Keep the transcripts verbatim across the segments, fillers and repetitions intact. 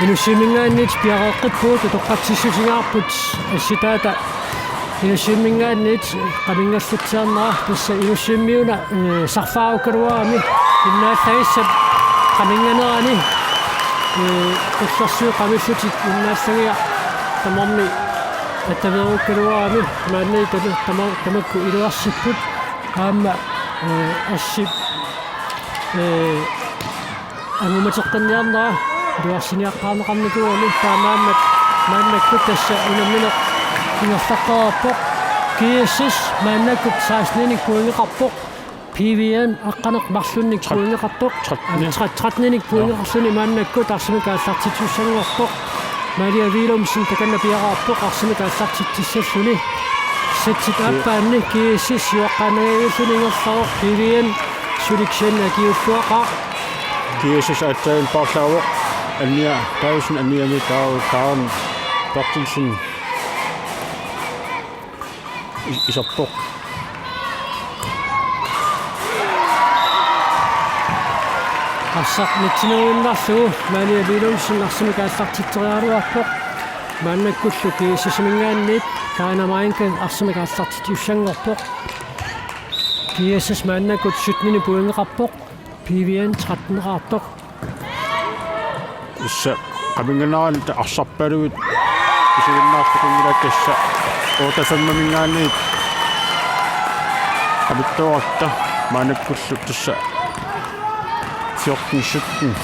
Inussivimminngaanniit piareeqqippugut, utoqqatsissutigaarput assitaata Inussivimminngaanniit qaminngallatsiarnera, tassa Inussivimmiuna, eh, sarfaarukkaluarami innaallagissap qaminnganerani, eh, ullorsui qamillutik innaallagiaq tamarmi attaveerukkaluarami, maanna tama-, tama-, tamakku iluarsipput aamma, eh, assip, eh, angumateqqinniarnera iluarsiniaqqaarneqarnikuugami, taamaammat maannakkut tassa unammineq ingerlaqqaarpoq. G S S maannakkut seksten-inik pointeqarpoq. P V N aqqaneq-marlunnik pointeqartoq. Tretten. Tret-, tretten-inik pointeqarluni maannakkut arsamik aallartitsissanngorpoq. Maria Willumsen takanna piareerpoq arsamik aallartitsissalluni. Setsit aappaanni G S S siuaqqaannangajalluni ingerlavoq, P V N suli kisianni akiulluaqaaq. G S S aatsaat paarlaavoq, Anja Paulsen Anjami taava Karen Berthelsen i-, iserpoq. Arsaq nitsineruinnarlugu Maria Willumsen arsamik aallartitseriaraluarpoq. Maannakkullu G S S-iminngaanniit Kaana Mainke arsamik aallartitsissanngorpoq. G S S maannakkut sytten-inik pointeqarpoq. P V N tretten-eqartoq. Tassa qaminnganerani arsarpaaluit isiginnaartukunngilakka, tassa otteogfyrre-minngaanniit qamittuarta, maannakkullu tassa fjorten sytten.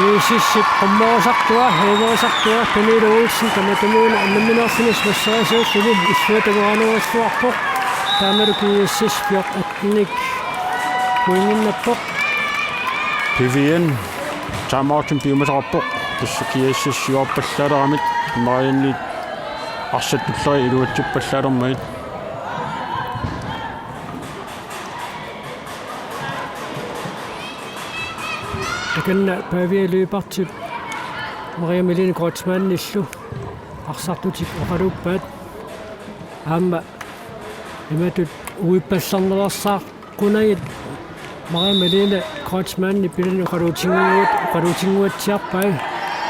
G S S-ip qummerisartua, eeverisartua, Pernille Olsen, tamatumuuna unamminersinis massarisuulluni illuatungaanngorluarpoq. Taamalu G S S fjorten-inik pointinnappoq. P V N timeout-imik piumasaqarpoq. Tassa G S S siuarpallaaleramik, Marianniit arsaq tulleq iluatsippallaalermagit. Takanna Pavia Lyberthip Maria Malene Kreutzmannillu arsartutik oqaluuppaat. Aamma imatut uippallarnerusaarunagit Maria Malene Kreutzmannip pilani oqaluutinnguat-, oqaluutinnguatsiarpai.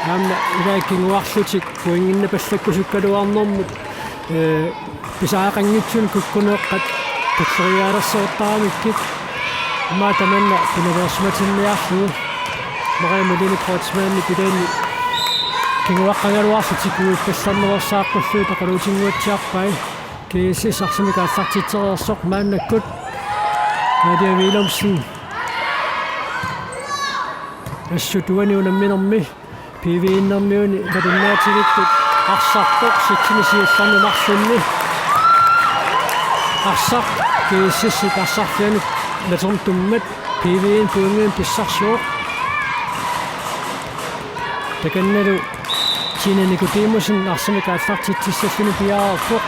Aamma ilaat kinguarlutik pointinnapallakkusukkaluarnermut, ee, pisariaqanngitsunik kukkuneeqqat tulleriiaalersortaramikkit. Immaqa tamanna pinaveersimatinniarlugu Maria Malene Kreutzmannip pilani kinguaqqagaluarlutik uippallarnerusaarunagit oqaluutinnguatsiarpai. G S S arsamik aallartitsereersoq maannakkut. Nadia Willumsen. Assut uani unamminermi. P V N-ermiuni nalunnaatigippoq arsartoq seksten-inik siullerni marlunni. Arsaq G S S-ip arsarfianut natertummat P V N pointinik pissarsivoq. Takannalu Tine Nikodemussen arsamik aallartitsissalluni piareerpoq.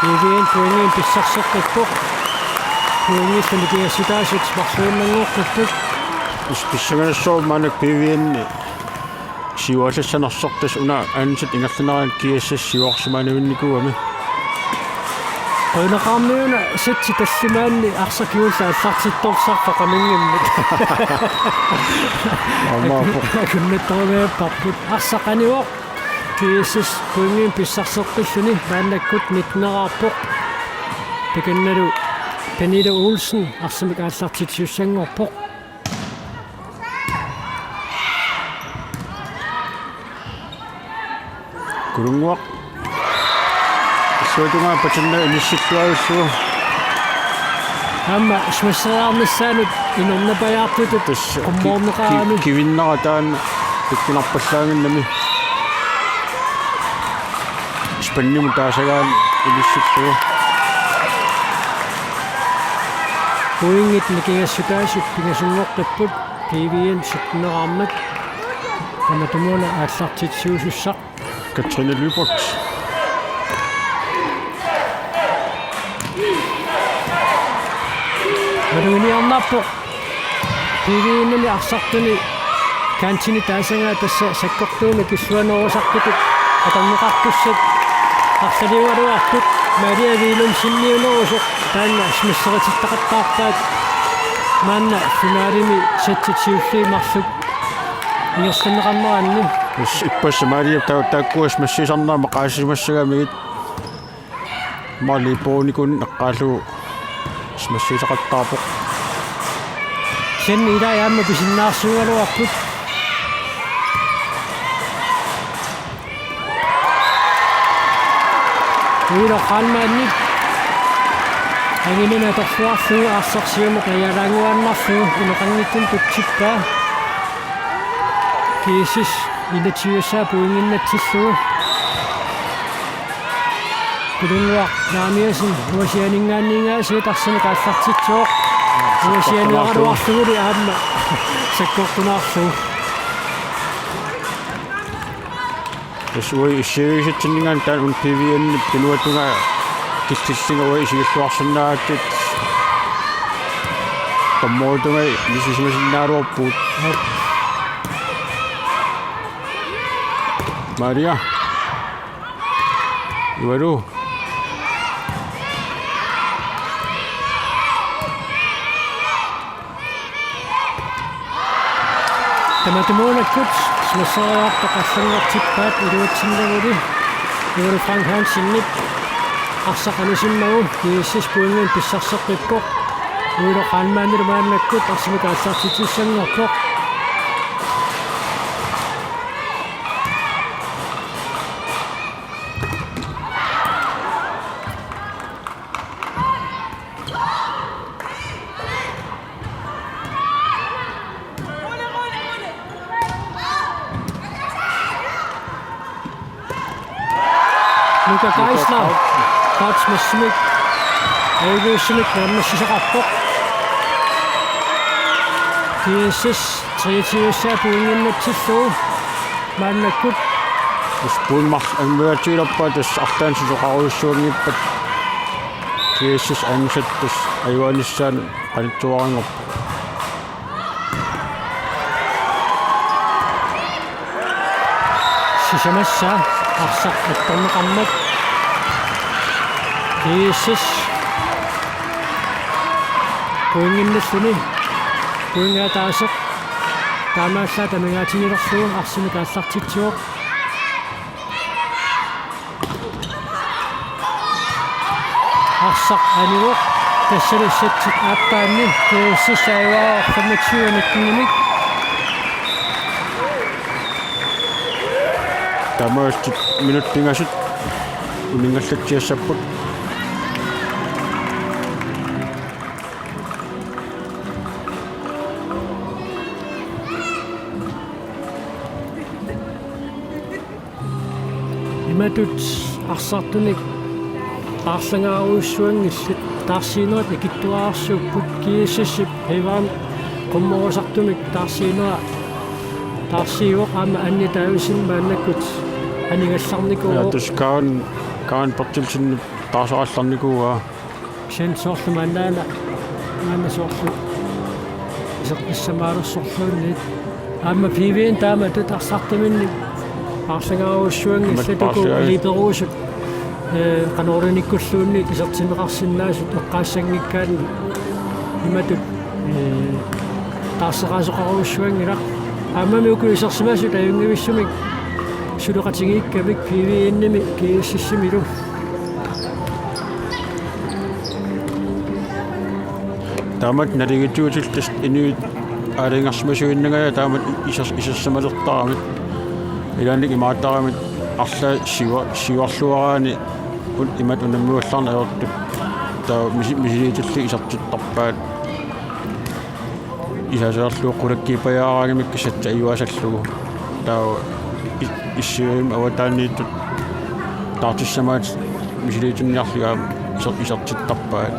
P V N pointinik pissarseqqippoq. Pointillu nikingassutaasut marluinnanngorput. Is-, pissanganassaaq maannakkut P V N siuarlassanersoq, tassa una ansit ingerlanerani G S S siuarsimaanavinnikuugami. Qujanaqaarmiuna setsi tallimaanni arsaq kingulleq aallartittorsarpoq qamingimmik. Aammaappoq. Akunnattorumaarparput. Arsaq anivoq. G S S pointinik pissarseqqilluni maannakkut nitten-eqarpoq. Takannalu Pernille Olsen arsamik aallartitsissanngorpoq. Kulunnguaq. Illuatungaa patinna inissilluavissugu. Aamma smasheriarnissaanut inernapajaartutut. Tassa ki-, qummoorneqarami ki-, kivinnera taanna pikkunarpallaannginnami. Spandimut taasagaanni ilissillugu. Pointit nikingassutaasut pingasunngortarput P V N sytteneraarmat. Tamatumuuna aallartitsiusussaq. Katrine Lyberth. Maluginiarnarpoq. P V N-imi arsartuni kantini taasagaa tassa sakkortuumik illuanerusarputut atorneqartussat arlaliugaluartut Maria Willumseniunerusoq taanna smasheritittaqattaarpaat maanna finalimi setsit siulliit marluk ingerlanneqarneranni. Yes, ippassaq Maria ta-, taakkua smashisarnerat maqaasimassagaanni. Mali ponikun eqqaallugu smashisaqattaarpoq. Sen ila aamma pisinnaarsuugaluarput. Uilo Kranjmannip anginermi atorluarlugu arsaq siumut ajalaannguaannarlugu ineqanngitsumik tutsippaa. G S S enogtyve pointinnatsillugu. Kulunnguaq Jeremiassen uasianinngaanniingaasiit arsamik aallartitsivoq. Uasianiaraluarluguli aamma sakkortunaarlugu. Tassa uagut issiavisatsinninngaanniit taanna una P V N-ip tunuatungaa killillinga uagut isigilluarsinnaagatsigu. Dommeritungami ilisisimasinnaagaluarpugut. Maria. Ivalu. Tamatumuunakkut smasheriartut allanngortippaat iluatsinnaguli. Ivalu Frank Hansenip arsaq anisimmagu G S S pointinik pissarseqqippoq. Uilo Kranjmannilu maannakkut arsamik aallartitsissanngorpoq. Luka Geisler. Kort smassimik. Ajugaasumik naammassisaqarpoq. G S S treogtyve pointinnatsillugu. Maannakkut. Tassa point marluk angumigatsigilerpaat tassa arlaannik susoqarujussuanngippat. G S S angusatta tassa ajugaanissaanik qanittuaranngorpoq. Sisamassa arsaq attorneqarmat. G S S pointinnalluni pointit ataaseq taamaallaat amigaatigilerlugu arsamik aallartitsivoq. Arsaq anivoq tassalu setsit aappaanni G S S ajugaavoq femogtyve nittenimik. Taamaattumik minutsit pingasut uninngallatsiassapput. Imatut arsartunik paarlangaarujussuanngillat, taarsiinerat ikittuararsuupput. G S S-ip Heivan qummoorusartumik taarsiinera taarsiivoq, aamma Anni Davidsen maannakkut anigallarnikuuvoq. Ja, tassa Karen, Karen Berthelsen taarserallarnikuuaa. Sen soorlu maannaana, maanna soorlu isertissamaalersorluunniit. Aamma P V N taamatut arsartuminnik paarlangaarujussuanngillat. Aamma uku paarlanga- iliperuusut, ee, qanoq iliornikkulluunniit isertinneqarsinnaasut eqqaassanngikkaanni. Imatut, ee, taarseraasoqarujussuanngilaq. Aammami uku isersimasut ajunngivissumik suleqatigiikkamik P V N-imi G S S-imilu. Taamatut naligiittut tassa inuit aalajangersimasuinnagit taamatut isers-, isersimalertaramik. Ilaanni imaattarami arlaat siua-, siuarluaraanni un-, imatut unammigallarneq ajortut. Taava misi-, misiliitillugit isertittarpaat. Isaasarlugu qulakkiippajaaraangamikku satsit ajuaasallugu. Taava i-, issiavimmi avataaniittut taartissamaat misiliitinniarlugit aamma iser-, isertittarpaat.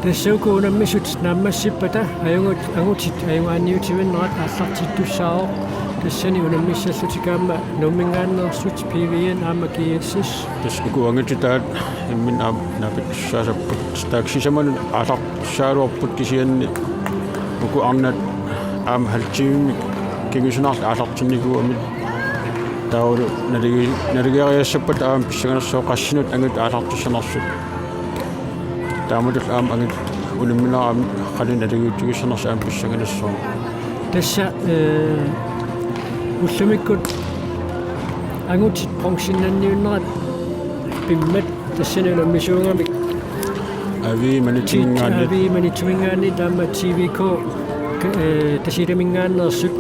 Tassa uku unammisut naammassippata ajugut angutit ajugaanniutivinnerat aallartittussaavoq. Tassani unammissallutik aamma Nuumminngaanneersut, P V N aamma G S S. Tassa uku angutitaat imminnut aamma naapittussaassapput. Taakku sisamanut aallartussagaluarput kisianni uku arnat aamma halv timemik kingusinaarlutik aallartinnikuugamik. Taavalu naligi-, naligiiassappat aamma pissanganassaaq qassinut angut aallartissanersut. Taamatullu aamma angut unamminerat aamma qanoq naligiiutigissanersut aamma pissanganassaaq. Tassa, eh, ullumikkut angutit bronzennanniunnerat pimmat tassani unammisuugamik. Avi Maniitsuminngaanniit. Avi Maniitsuminngaanniit aamma T V K, eh, Tasiilaminngaanneersut.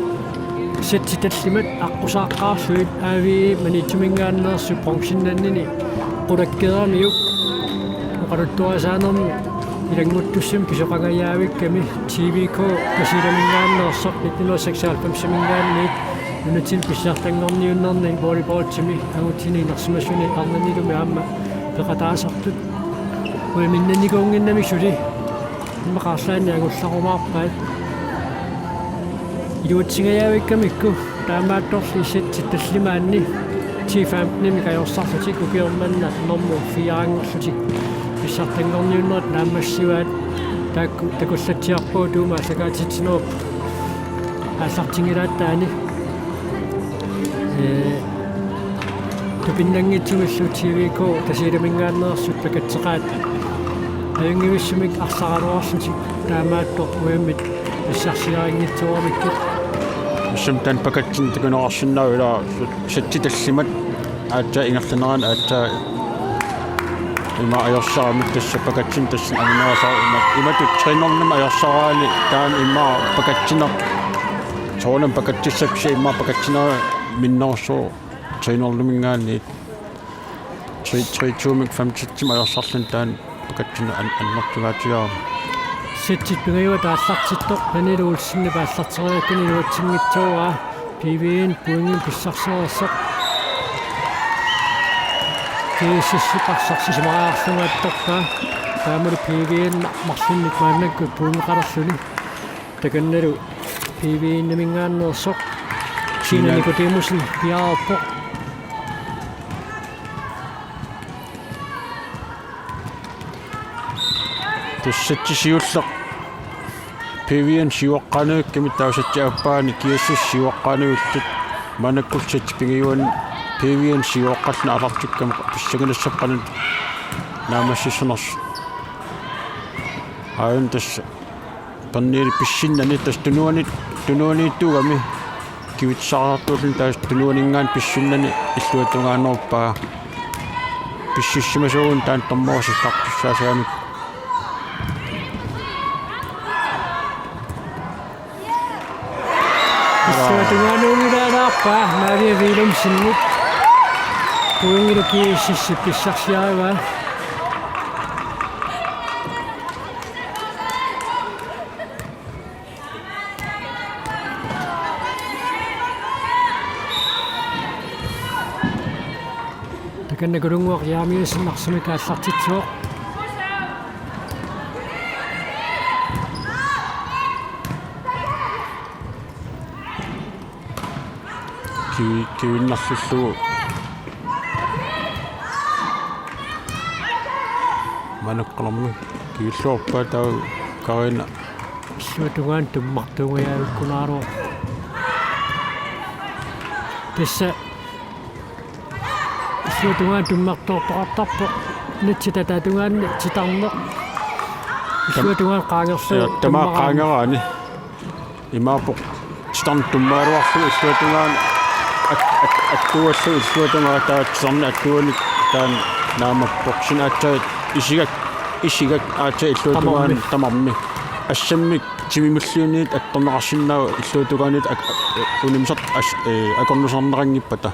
Satsit tallimat aqqusaaqqaarlugit Avi Maniitsuminngaanneersut bronzennannini qulakkeeramiuk oqaluttuarisaanermi ilannguttussamik pisoqangajaavikkami. T V K Tasiilaminngaanneersoq nitten hundrede og seksoghalvfemsiminngaanniit nunatsinni pissartanngorniunnerni volleyballimi angutini inersimasuni arnanilumi aamma peqataasartut. Uiminnannikuunnginnami suli immaqa arlaanni angullarumaarpaat. Iluatsingajavikkamikku taamaattorli satsit tallimaanni ti femtenimik ajorsarlutik ukioq manna normu fireanngorlutik pissartanngorniunnerat naammassivaat. Taakku takullatsiarpagut uuma aallakaatitsinerup aallartinngilaataani. Ee, tupinnanngitsumillu T V K Tasiilaminngaanneersut pakatseqaat. Ajunngivissumik arsaraluarlutik taamaattoq uimmit pissarsiarinngitsooramikkit. Tassami taanna pakatsinneq takuneqarsinnaavoq, ilaa, satsit tallimat aatsaat ingerlanerani aatsaat ima ajorsarami tassa pakatsinneq tassani amineersaaq ima, imatut treenernermi ajorsaraani taanna ima pakatsineq. Soorunami pakatsissappat immaqa pakatsinera minnerussaaq treenerliminngaanniit. Tre, tre to-mik fem seks-imik ajorsarluni taanna pakatsinneq an-, annertungaatsiarami. Satsit pingajuat aallartittoq Pernille Olsenip aallarteriakkani iluatsinngitsoorpaa. P V N pointimik pissarsiareersoq. G S S-ip arsaq sisamariarlungaattorpaa. Taamalu P V N ma-, marlunnik maannakkut pointeqalerluni. Takannalu P V N-iminngaanneersoq Siina Siina Nikodemussen piareerpoq. Tassa satsit siulleq P V N siuaqqaanivikkami, taava satsit aappaanni G S S siuaqqaanivillutik. Maannakkullu satsit pingajuanni P V N siuaqqalluni aallartikkami pissanganassaaq qanoq naammassissanersut. Aajuna tassa Pernille pissinnani tassa tunuani-, tunuaniittuugami kivitsaartuulluni tassa tunuaninngaanniit pissinnani illuatungaanerpaa. Pississimasuuguni taanna dommerip sillartussaasagami. Illuatungaanunngilaalaarpaa Maria Willumsenip. Pointilu G S S-ip pissarsiarivaa. Takanna Kulunnguaq Jeremiassen arsamik aallartitsivoq. Kivi-, kivinnarlullugu. Maannakkut qanormi kivilluarpaa taava Karina. Illuatungaanut tummartuungajavikkunaraluarpoq. Tassa illuatungaanut tummartoortoqartarpoq. Nitsi tataatungaanni titarneq. Illuatungaanut qaangerlugu. Ja, tamaat tummarami. Qaangeraani. Imaappoq titarneq tummagaluarlugu illuatungaanut at-, at-, attuugallugu illuatungaanut taava titarneq attuuganik taanna naamappoq. Kisianni aatsaat isigak, isigak aatsaat illuatungaanut tamarmi. Tamarmi. Assammik timimilluunniit attorneqarsinnaavoq illuatungaanut ak-, ak-, unammisartut as-, ee, akornusarneqanngippata.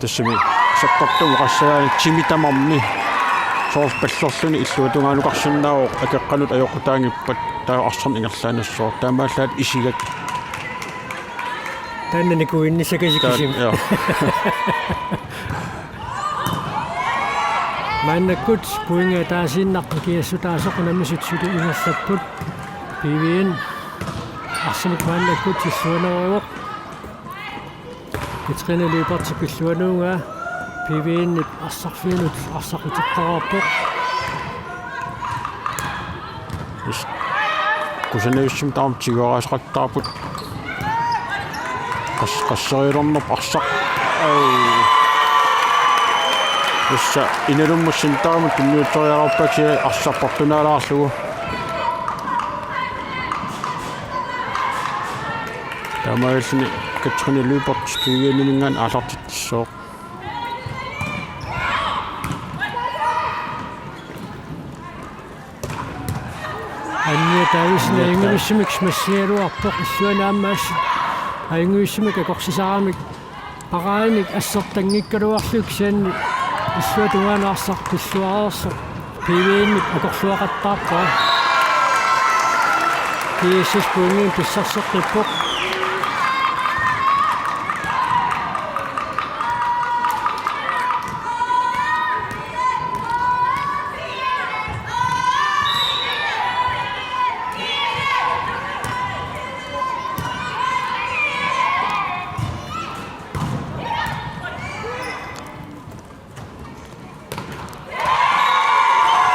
Tassami sakkortuumik oqassagaanni timi tamarmi soorlu pallorluni illuatungaanukarsinnaavoq akeqqanut ajoqutaanngippat taava arsarneq ingerlaannassooq taamaallaat isigak. Taanna nikuinnissakasik. Taa-, kisimi. Joo. Maannakkut pointi ataasiinnaq nikingassutaasoq unammisut suli ingerlapput. P V N arsamik maannakkut illuaneruvoq. Katrine Lyberth pilluanuugaa P V N-ip arsarfianut arsaq uteqqaarpoq. Is-, kusanavissumik taama tigoraaseqattaarput. Qas-, qasserilernerpoq arsaq. Au. Tassa Inalummut sintaamut tunniuteriaraappaksi arsaq portunaalaarlugu. Taamaalilluni Katrine Lyberth P V N-iminngaanniit aallartitsissooq. Anja Davidsen. Anja Davidsen. Ajunngivissumik smassigaluarpoq illuanut aamma assut. Ajunngivissumik akorsisaramik. Paradenik assertanngikkaluarlugu kisianni illuatungaanut arsaq pilluareersoq P V N-ip akorluaqattaarpaa. G S S pointinik pissarseqqippoq.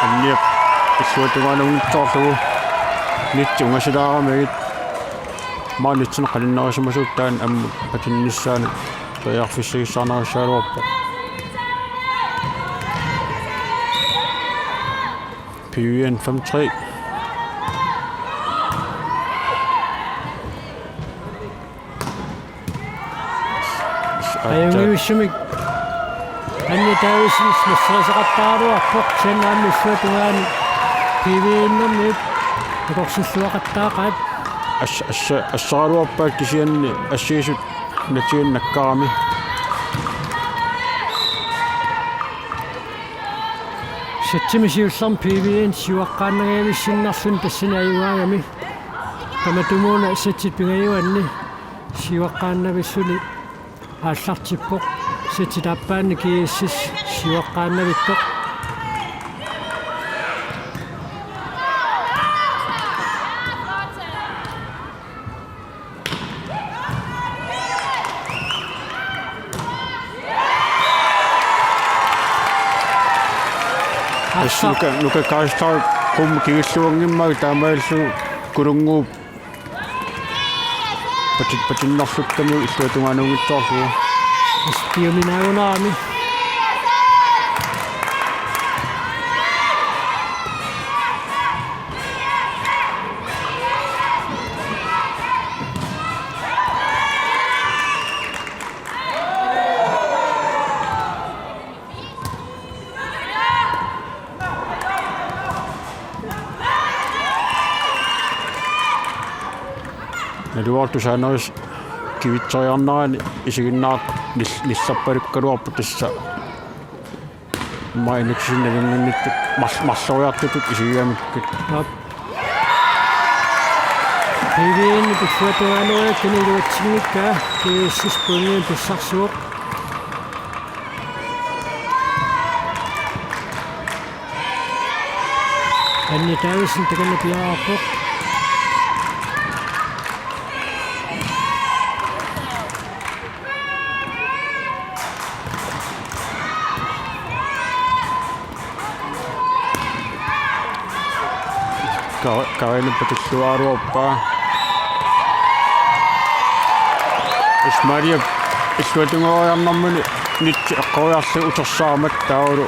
Anniap illuatungaanunngitsoorlugu. Nitsi ungasilaaramigit. Maani nitsinni qaninnerisimasut taanna ammut patinnissaanut periarfissagissaarnerussaagaluarpoq. P V N fem tre. Ajunngivissumik Anja Davidsen smassigaluarpoq, kisianni aamma illuatungaani P V N-ermiut akorsilluaqattaaqaat. As-, as-, assaraluarpaat kisianni assigisut natigut nakkarami. Sætsimi siullermi P V N siuaqqaannangajavissinnarluni tassani ajugaagami. Tamatumuuna sætsit pingajuanni siuaqqaannavilluni aallartippoq. Sætsit aappaanni G S S siuaqqaannavittoq. Assut Nuka, Nuka Geisler qummut kigilluanngimmagu taamaalillugu Kulunnguup patit-, patinnerlukkamiuk illuatungaanunngitsoorlugu. Astiuminaagunarami. Naluara tusaanerisa kivitseriarnerani isiginnaartut nil-, nillerpalukkaluarput tassa. Immaqa inuksinnavinnginnittut mar-, marloriartutut isigigamikkit. Aap. P V N-ip illuatungaanuakkani iluatsinngikkaa G S S pointinik pissarsivoq. Anja Davidsen takanna piareerpoq. Ka-, Karina patilluaruarpaa. Ismaalia illuatungoriarnermini nitsi eqqoriarlugu utersaarmat taavalu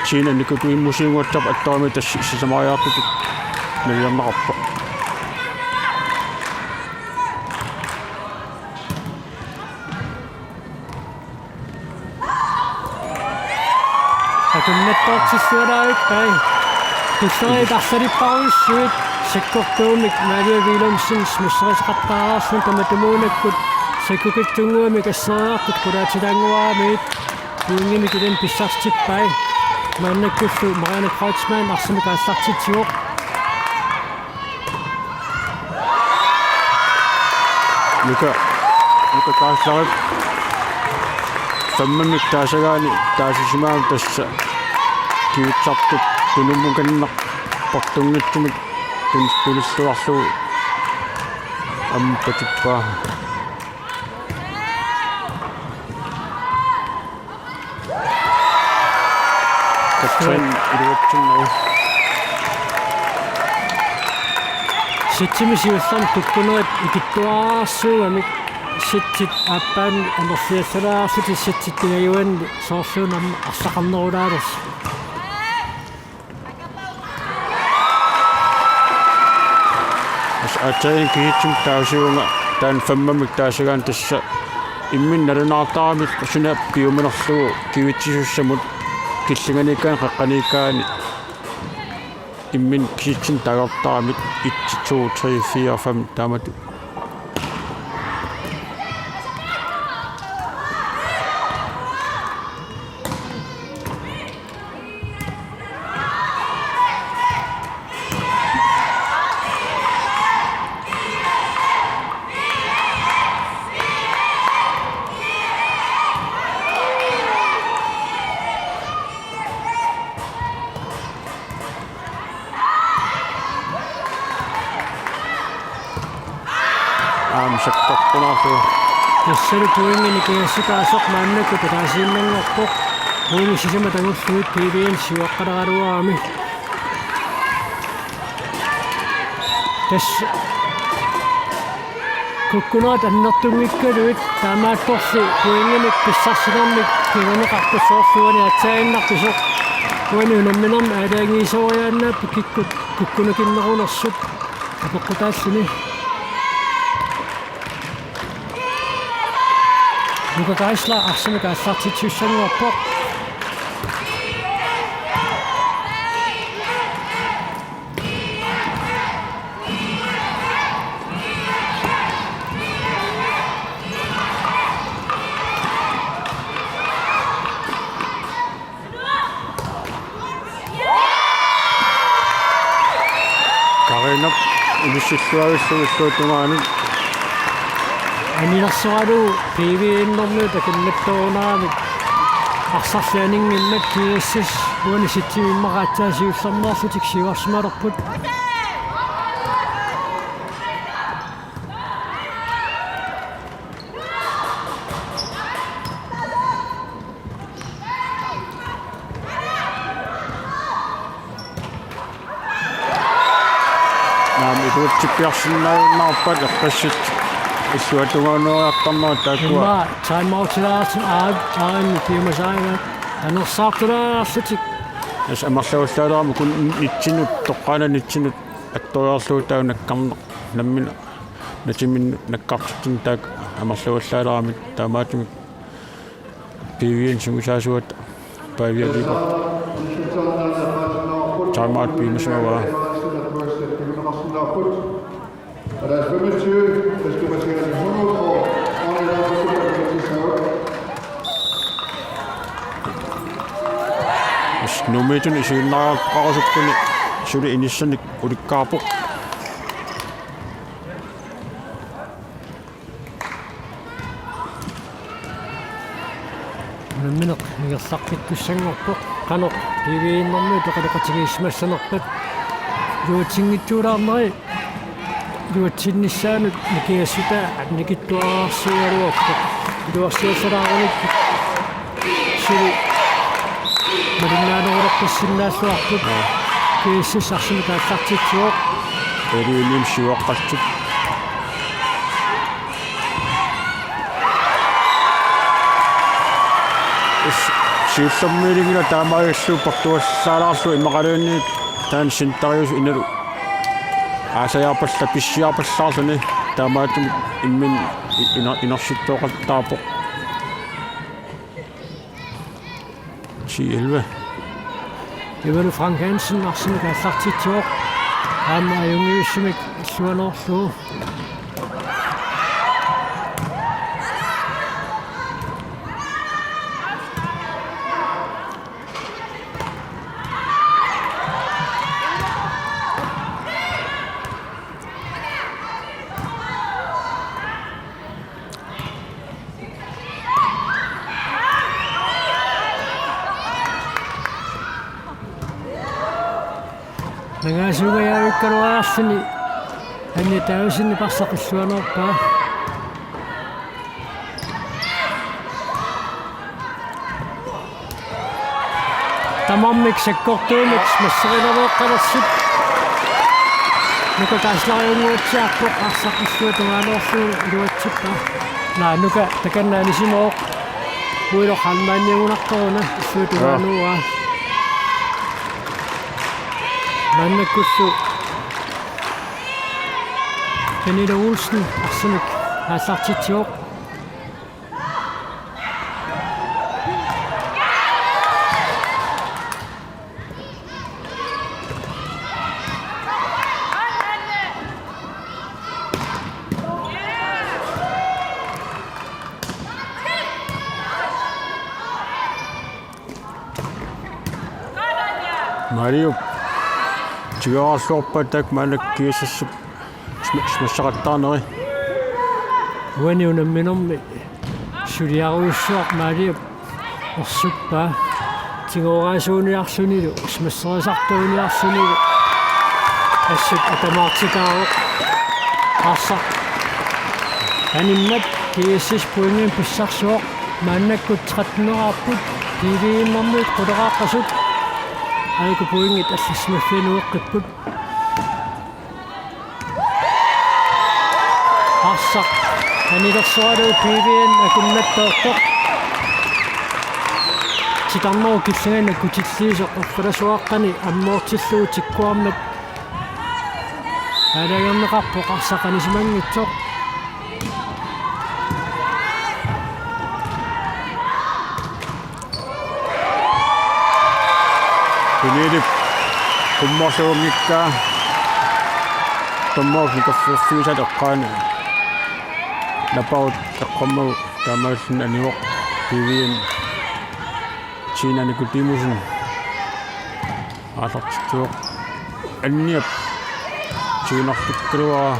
Tina Nikutuimmusiunguatsap attorami tassa sisamariartutut nalilerneqarpoq. Akunnattoortillualaarippai. Tulleriit arlalipparujussuit sakkortuumik Maria Willumsen smassigaluartariaqarluni tamatumuunakkut Sakkukitsunnguamik asseriartut qulaatilaannguaramiit pointimik ilinnut pissartippai. Maannakkullu Marianne Kreutzmann arsamik aallartitsivoq. Nuka, Nuka Kaaslarip femimik taasagaani taasisimaammat tassa kivitsartup tunummukanneq portunngitsumik tun-, tunilluarlugu aamma patippaa. Katrin iluatsinnagu. Setsimi siullermi kukkunerit ikittuararsuugamik setsit aappaanni amerliassalaarlutik setsit pingajuanni soorluuna aamma arsaqarnerulaalersoq. Tassa aatsaat kisitsisit taasivunga taanna femimik taasagaanni tassa imminut nalunaartaramik suna piumanerlugu kivitsisussamut killinganiikkaanni qeqqaniikkaanni imminut kisitsineq taagortaramik et, to, tre, fire, fem taamatut. Aamma sakkortunaarlugu. Tassalu pointinik kiassutaasoq maannakkut ataasiinnanngorpoq. Pointit sisamat angullugit P V-mi siuaqqaleraluarami. Tassa kukkunerit annertunngikkaluit taamaattorli pointimik pissarsinermik kinguneqarpoq soorlu uani aatsaaginnarpisoq. Uani unamminermi aalajangiisoriaannaapput kikkut kukkunukinnerulersut apeqqutaalluni. Nuka Geisler arsamik aallartitsisussanngorpoq. Karinap inissilluavillugu illuatungaanut. Anilersoralugu P V-innermiut takinnattorunaramik arsarli aninngimmat G S S uani setsimi immaqa aatsaat siullermeerlutik siuarsimalerput. Naamik, iluatsippiarsinnaajunnaarpat eqqissut illuatungaanuariartarnerat taakkua. Immaqa timeoutilaartut aat, aat, piumasarigaat anersaartulaarlutik. Tassa amerlavallaaleramik uku nitsinut, toqqaannaq nitsinut attoriarlugu taava nakkarneq nammineq natiminnut nakkartitsinneq taakku amerlavallaaleramik, taamaattumik P V-mi sungiusaasuata paavialiivoq. Timeout piumasimavaa. Tassa nummittunik isiginnaarpaqarusukkuni suli inissanik ulikkaarpoq. Unammineq ingerlaqqikkussanngorpoq, qanoq P V-innermiut oqaloqatigiissimassanerpat. Iluatsinngitsuulaarneri iluatsinnissaannut nikingassutaa annikitsuararsuugaluarpoq. Iluarsiassalaarunikkut suli malinnaanerulerpassinnaalluarput. G S S arsamik aallartitsivoq. Eliunim siuaqqallutik. Is-, siullermik ilinngilara taamaalillugu portuallaalaarlugu immaqaluunniit taanna centeriusoq inalu aasajaarpalla-, pissiarpallaarluni, taamaattumik imminut i-, iner-, inersitsooqattaarpoq. Ti elleve. Ivalu Frank Hansen arsamik aallartitsivoq. Aamma ajunngivissumik illuanoorlugu. Nangaasuugajavikkaluarluni Anja Davidsenip arsaq illuanerpaa. Tamarmik sakkortuumik smasserilereeqqalersut. Nuka Kaaslariunnguatsiarpoq arsaq illuata tungaanut iluatsippaa. Naa, Nuka takanna anisimavoq. Uiloq Halmaanniugunartoruna illuata tungaanut. Maannakkullu Pernille Olsen arsamik aallartitsivoq. Mariup tigoorluarpaa taakku maannakkut GSS-ip sma-, smassaqattaarneri. Uani unamminermi suliarujussuaq Mariup ersuppaa. Tigooraasuuniarlunilu, smasserisartuuniarlunilu assut atamaartitaavoq. Arsaq animmat GSS pointimik pissarsivoq. Maannakkut tretten-eraapput, GSS-ermiut quleqaaqqasut. Aajuku pointit allassimaffianni ueqqipput. Arsaq anilersoralugu GSS akunnattoortoq. Titarnerup killingani nakkutilliisoq erfalasuaqqani ammoortillugu tikkuarmat aalajangerneqarpoq arsaq anisimanngitsoq. Pernillep qummorluunngikkaa dommerip nikerfeerfigisaata eqqaani. Napparut eqqormagu taamaalilluni anivoq. GSS-ip Tina Nikodemussen aallartitsivoq. Anniap tigunartukkaluara.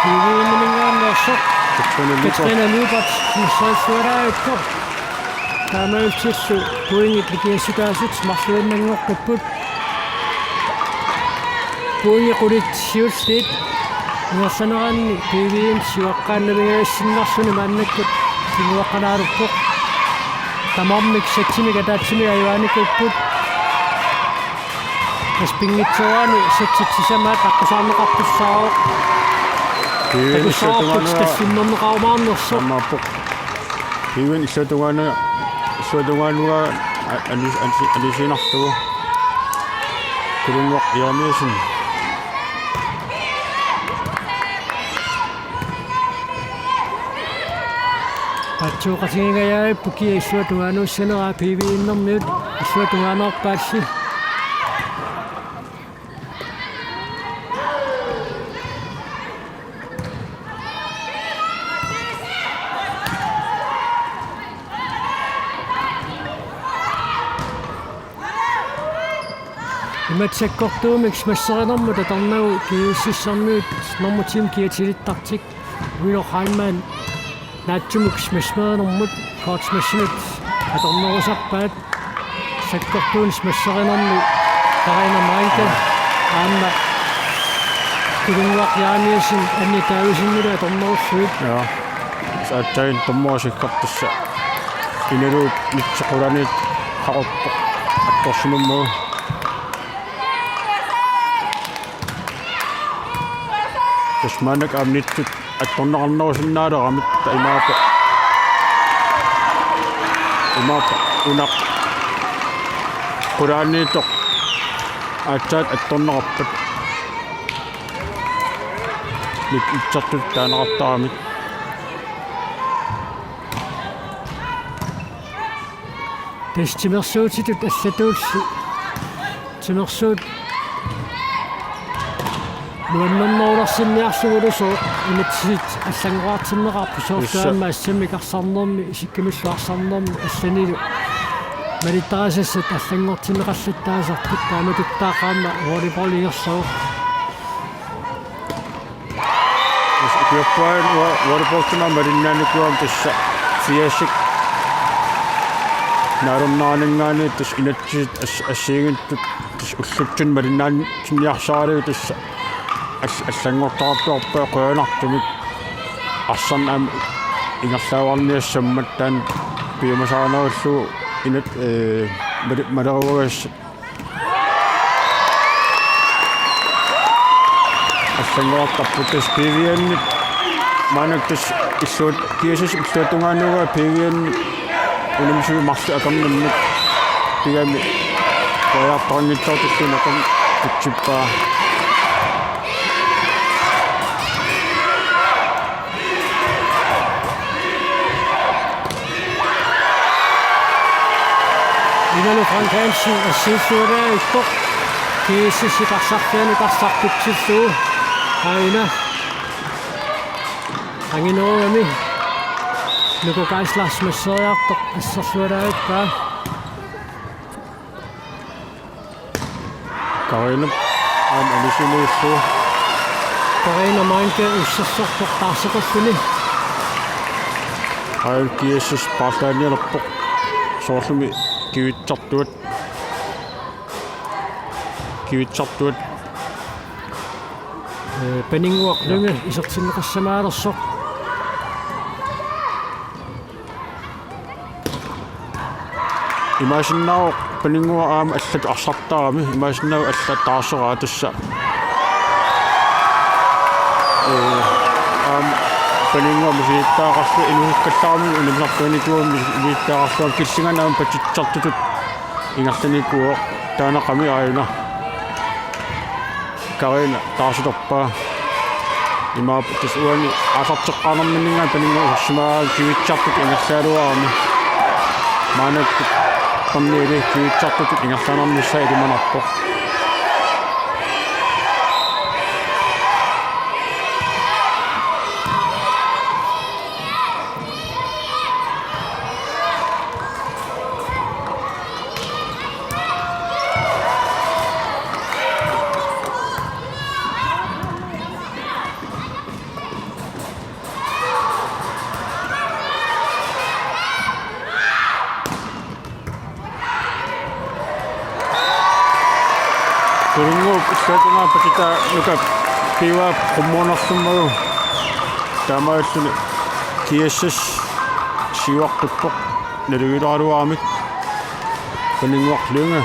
GSS-iminngaanneersoq Katrine Lyberth. Katrine Lyberth missaassuaraakku. Taamaalillutillu pointit nikingassutaasut marluinnanngoqqipput. Pointit qulit siulliit ingerlaneranni GSS-ip siuaqqaannavigaassinnarluni maannakkut siuaqqalaalerpoq. Tamarmik satsimik ataatsimik ajugaanikuupput. Tassa pinngitsoorani satsit sisamaat aqqusaarneqartussaavoq. GSS-ip takussavarput illuatungaanut tassunnerneqarumaarnersoq. Taamaappoq. GSS-ip illuatungaanut, illuatungaanut a-, anis-, anis-, anisiinnarlugu. Kulunnguaq Jeremiassen. Paatsuuqatigiingajaavippoq kia illuatungaanuussaneraa GSS-ermiut illuatungaanerpaalli. Imatut sakkortuumik smasserinermut atornagu GSS-ermiut normu ti-mik kiatilittartik. Uiloq Heilmann naatsumik smasserinermut kortsmassinut atornerusarpaat. Sakkortuunik smasserinermi Karina Meindal aamma Kulunnguaq Jeremiassen Anja Davidsenilu atornerullugit. Ja. Aatsaat dommerit sikkortussat. Inaluup nitseqqulaaniit qaqorpoq attorsimammagu. Tassa maannakkut aamma nitsut attorneqarnerusinnaaleramik, imaappoq. Imaappoq una qulaaniittoq aatsaat attorneqarpat. Nit-, nitsertut taaneqartaramik. Tassa timersuutitut allatuulli. Timersuut nuannernerulersinniarlugulu sooq inatsisit allanngorartinneqarput, soorlu tassa aamma assammik arsarnermi, isikkamillu arsarnermi allanilu malittarisassat allanngortinneqallattaasarput, taamatuttaaq aamma volleyball ingerlavoq. Tassa ukiorpaaluit ua-, ualupoortima malinnaanikuugama tassa fiasik. Naalunnaaninngaanniit tassa inatsisit as-, assigiinngitsut tassa ullutsinni malinnaatsinniarsaralugu tassa al-, allanngortartuarpaa qujanartumik. Arsarneq aamma ingerlaavarniassammat taanna piumasarinerullugu inat-, ee, mali-, maleruagassat allanngortarput tassa P V N-ip maannakkut tassa illuat-, G S S illuatungaanut P V N-ip unammisui marluk akornanni pigami qujartorinngitsoortilluni akornanni tutsippaa. Imalu Frank Hansen assiillualaarpoq G S S-ip arsarfianut arsaq pitsillugu. Aajuna anginerugami Nuka Geisler masseriartoq asserlualaarpaa. Karina aamma anisimiillugu. Karina Manke ussersorpoq taarseqarluni. Aajuna G S S paarlaannialerpoq. Soorlumi kivitsartuat. Kivitsartuat. Ee, Paninnguaq Lynge isertinneqassamaalersoq. Imaasinnaavoq Paninnguaq aamma allatut arsartarami, imaasinnaavoq allat taarseraa tassa. Ee, aamma Paninnguaq misilittagaqarluni inuusuttuarami unammisartuunikuugami misilittagaqarluni killinganni aamma patitsartutut ingerlanikuuvoq taanaqami aajuna. Karina taarsilerpaa. Imaappoq tassa uani aallarteqqaarnerminninngaanniit Paninnguaq isersimagaa kivitsartutut ingerlagaluarami. Maannakkut Paninnguaq kivitsartutut ingerlanernissaa ilimanarpoq. Kulunguup illuatungaa patitaa Nukap piuaa qummuunerlummagu taamaalilluni G S S siuaqqippoq nalugileraluaramik. Paninnguaq Lynge.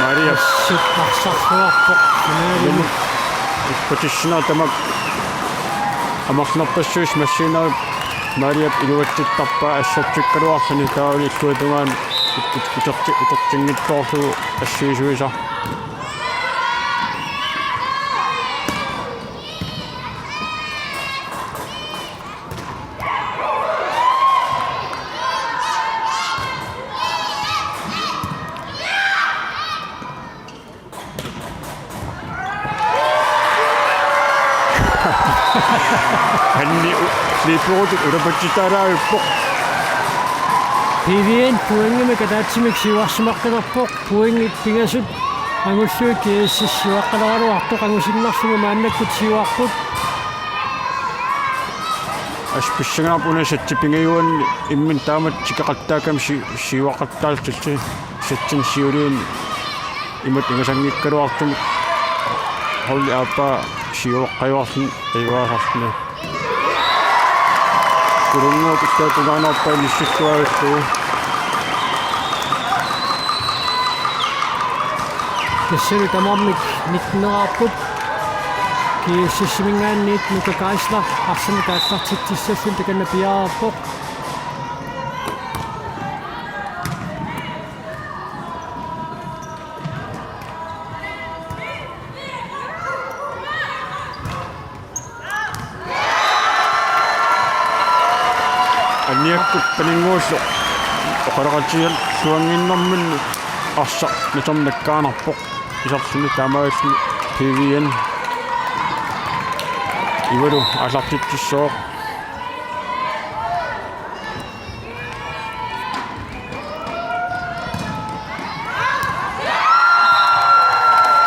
Maria. Assut arsarluarpoq. Finaalimi. Ippatissinaa tamakku amerlanerpassuit massiineri Mariap iluatsittarpaa assertikkaluarluni taava illuatungaanut ut-, ut-, uterti-, utertinngitsoorlugu assuisuisa. Anni u-, sliiperutut ulapatsitaalaavipput. P V N pointimik ataatsimik siuarsimaqqilerpoq, pointit pingasut angullugit G S S siuaqqaleraluartoq angusinnarlugu maannakkut siuarput. Assut pissanganarpoq una satsip pingajuanni imminut taamatut tikeqattaakkami si-, siuaqattaallutillu satsini siuliini imatut ingasanngikkaluartumik holdi aappaa siuaqqajuarluni ajugaasarluni. Kulunguup illuatungaanut aamma inissilluarlugu. Tassalu tamarmik nitteneraarput. G S S-iminngaanniit Nuka Geisler arsamik aallartitsissalluni takanna piareerpoq. Anniakkut Paninnguullu oqaloqatigiilluannginnerminni arsaq naternaqqaanarpoq iserluni taamaalilluni P V N Ivalu aallartitsissooq.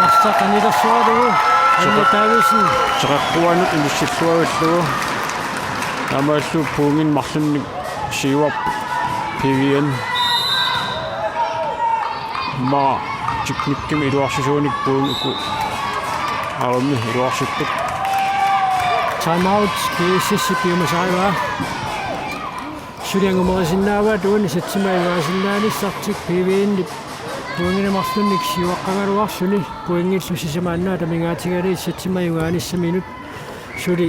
Arsaq anilersoralugu, Anne Davidsen. Teqeqquanut inissilluavillugu. Taamaallu pointit marlunnik siuarput P V N. Aamma teknikkimik iluarsisuunik pointit uku. Aamma iluarsipput. Time out, G S S piumasarivaa. Suli angumerisinnaavaat uani setsimik ajugaasinnaanissaannik P V N-ip pointinik marlunnik siuaqqagaluarluni pointillu sisamaannaat amigaatigalugit setsimik ajugaanissaminut suli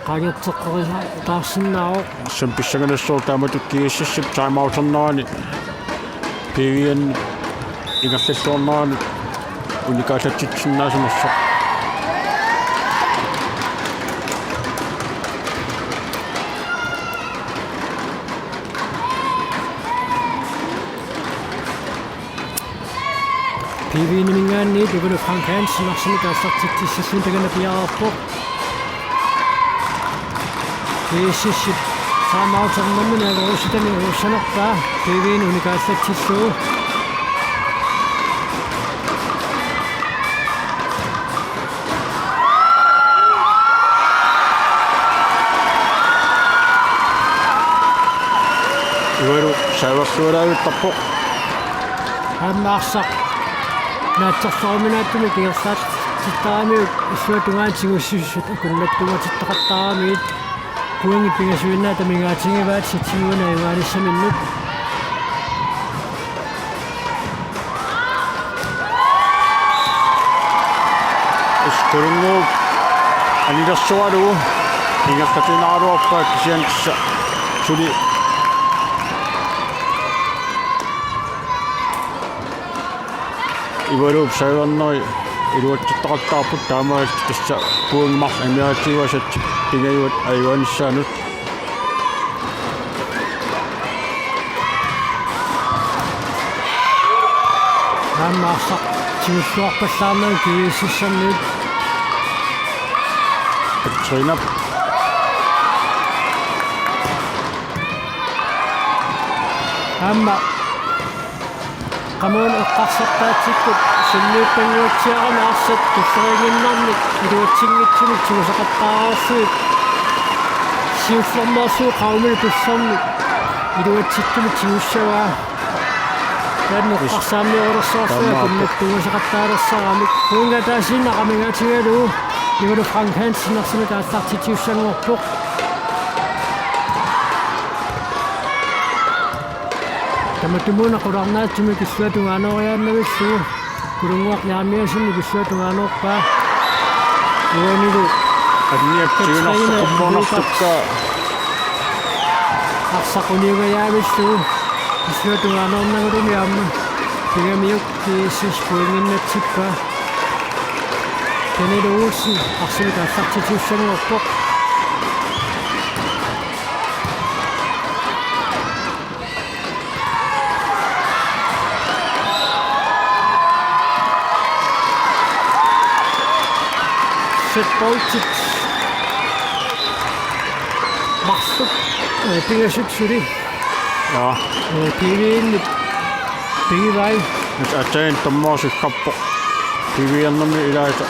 qaangerteqqerisaataarsinnaavoq. Tassa pissanganassaaq taamatut G S S-ip time out-ernerani P V N ingerlalluarnerani unikaallatsitsinnaasunersoq. P V N-iminngaanniit Ivalu Frank Hansen arsamik aallartitsissallugu takanna piareerpoq. G S S-ip time out-ernermini aluusitami uussanerpaa P V N unikaallatsillugu. Ivalu saaverlualaavittarpoq. Aamma arsaq naatsorsoruminaatsumik ingerlatsittaramiuk illuatungaani tigussussat akunnattuugatittoqattaaramiuk. Pointit pingasuinnaat amigaatigivaat setsimik ajugaanissaminut. Iskulunnguup anilersualugu ingerlatiinnaraluarpaa kisianni tassa suli Ivaluup saaverneri iluatsittoqattaarput taamaalillutik tassa pointit marluk amigaatigivaat setsit pingajuat ajugaanissannut. Aamma arsaq tigulluarpallaarnagu G S S-ermiut. Katrina. Aamma qamuuna eqqarsartaatsikkut sunniuttannguatsiarami arsaq tulleriinnarnik iluatsinngitsumik tigusaqattaarsuit. Siullermeersuup qaumini tullernit iluatsittumik tigussavaa. Taanna eqqarsaammiorlersaarsuuvoq. Taamaappoq. Akunnattuugasaqattaalersaramik. Pointit ataasiinnaq amigaatigalugu Ivalu Frank Hansen arsamik aallartitsissanngorpoq. Tamatumuuna qularnaatsumik illuatungaanooriaannavillugu Kulunnguaq Jeremiassenip illuatungaanoorpaa. Uanilu anniap Katrina tigunarsoq qummuunartukka. Arsaq uniungajaavillugu illuatungaanoornagulumi aamma pigamiuk G S S pointinnatsippaa. Pernille Olsen arsamik aallartitsissanngorpoq. Setboltit marluk, øh, pingasut suli. Ja. Øh, P V N-ip pigivai. Tassa aatsaat dommerip siggappoq. P V N-ermiut ilaasa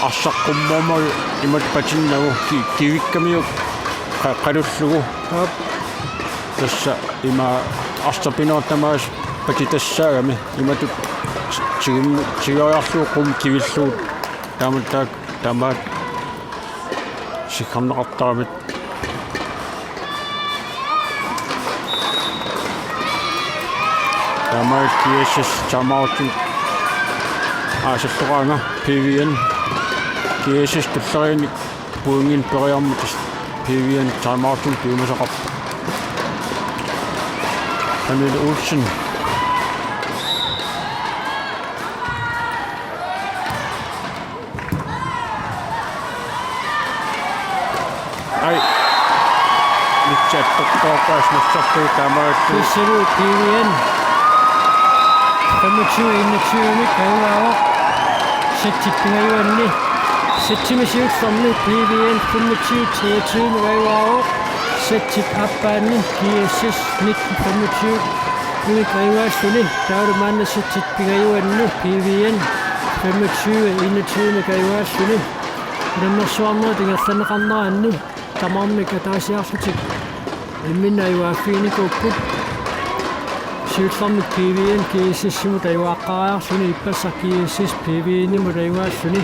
arsaq qummuummat imatut patinnagu ki-, kivikkamiuk qa-, qalullugu. Aap. Tassa ima arsaq pineq tamaasa patitassaagami imatut tigum-, tigoriarlugu qummi kivillugu. Taamak taak-, tamaat siggarneqartaramik. Taamaalillutik G S S time out-inik aasallugu aamma P V N. G S S tulleriinnik pointinik periarmat P V N time out-inik piumasaqarpoq. Pernille Olsen. Ai. Mitsaattorpaas nassartui taamaalillutik. P V N femogtyve enogtyve-mik ajugaavoq. Setsit pingajuanni. Setsimi siullermi P V N femogtyve treogtyve-mik ajugaavoq. Setsit aappaanni G S S nitten femogtyve-mik ajugaalluni. Taavalu maanna setsit pingajuanni P V N femogtyve enogtyve-mik ajugaalluni. Unammersuarnerit ingerlanneqarneranni tamarmik ataasiarlutik imminnut ajugaaffiginikuupput. Siullermik P V N G S S-imut ajugaaqqaariarluni, ippassaq G S S P V N-imut ajugaalluni.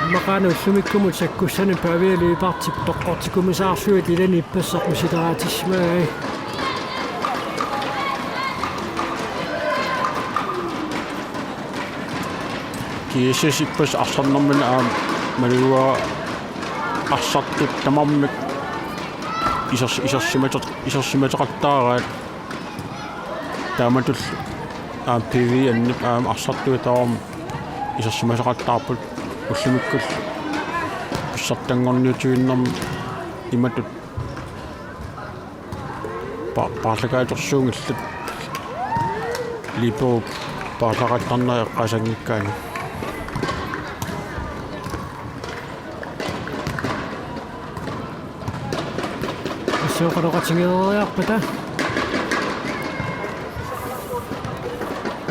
Immaqaana ullumikkumut sakkussanik Pavia Lyberthip toqqortikkumisaarlugit ilani ippassaq misileraatissimagai. G S S ippassaq arsarnermini aamma malugara arsartut tamarmik isers-, isersimater-, isersimateqattaaraat. Taamatullu aamma P V N-ip aamma arsartuit tamarmik isersimasoqattaarput, ullumikkullu pissartanngorniutigiinnermi imatut pa-, paarlakaatersuunngillat, liiperup paarlaqattaarnera eqqaasanngikkaanni. Assooqaloqatigeeriarpata.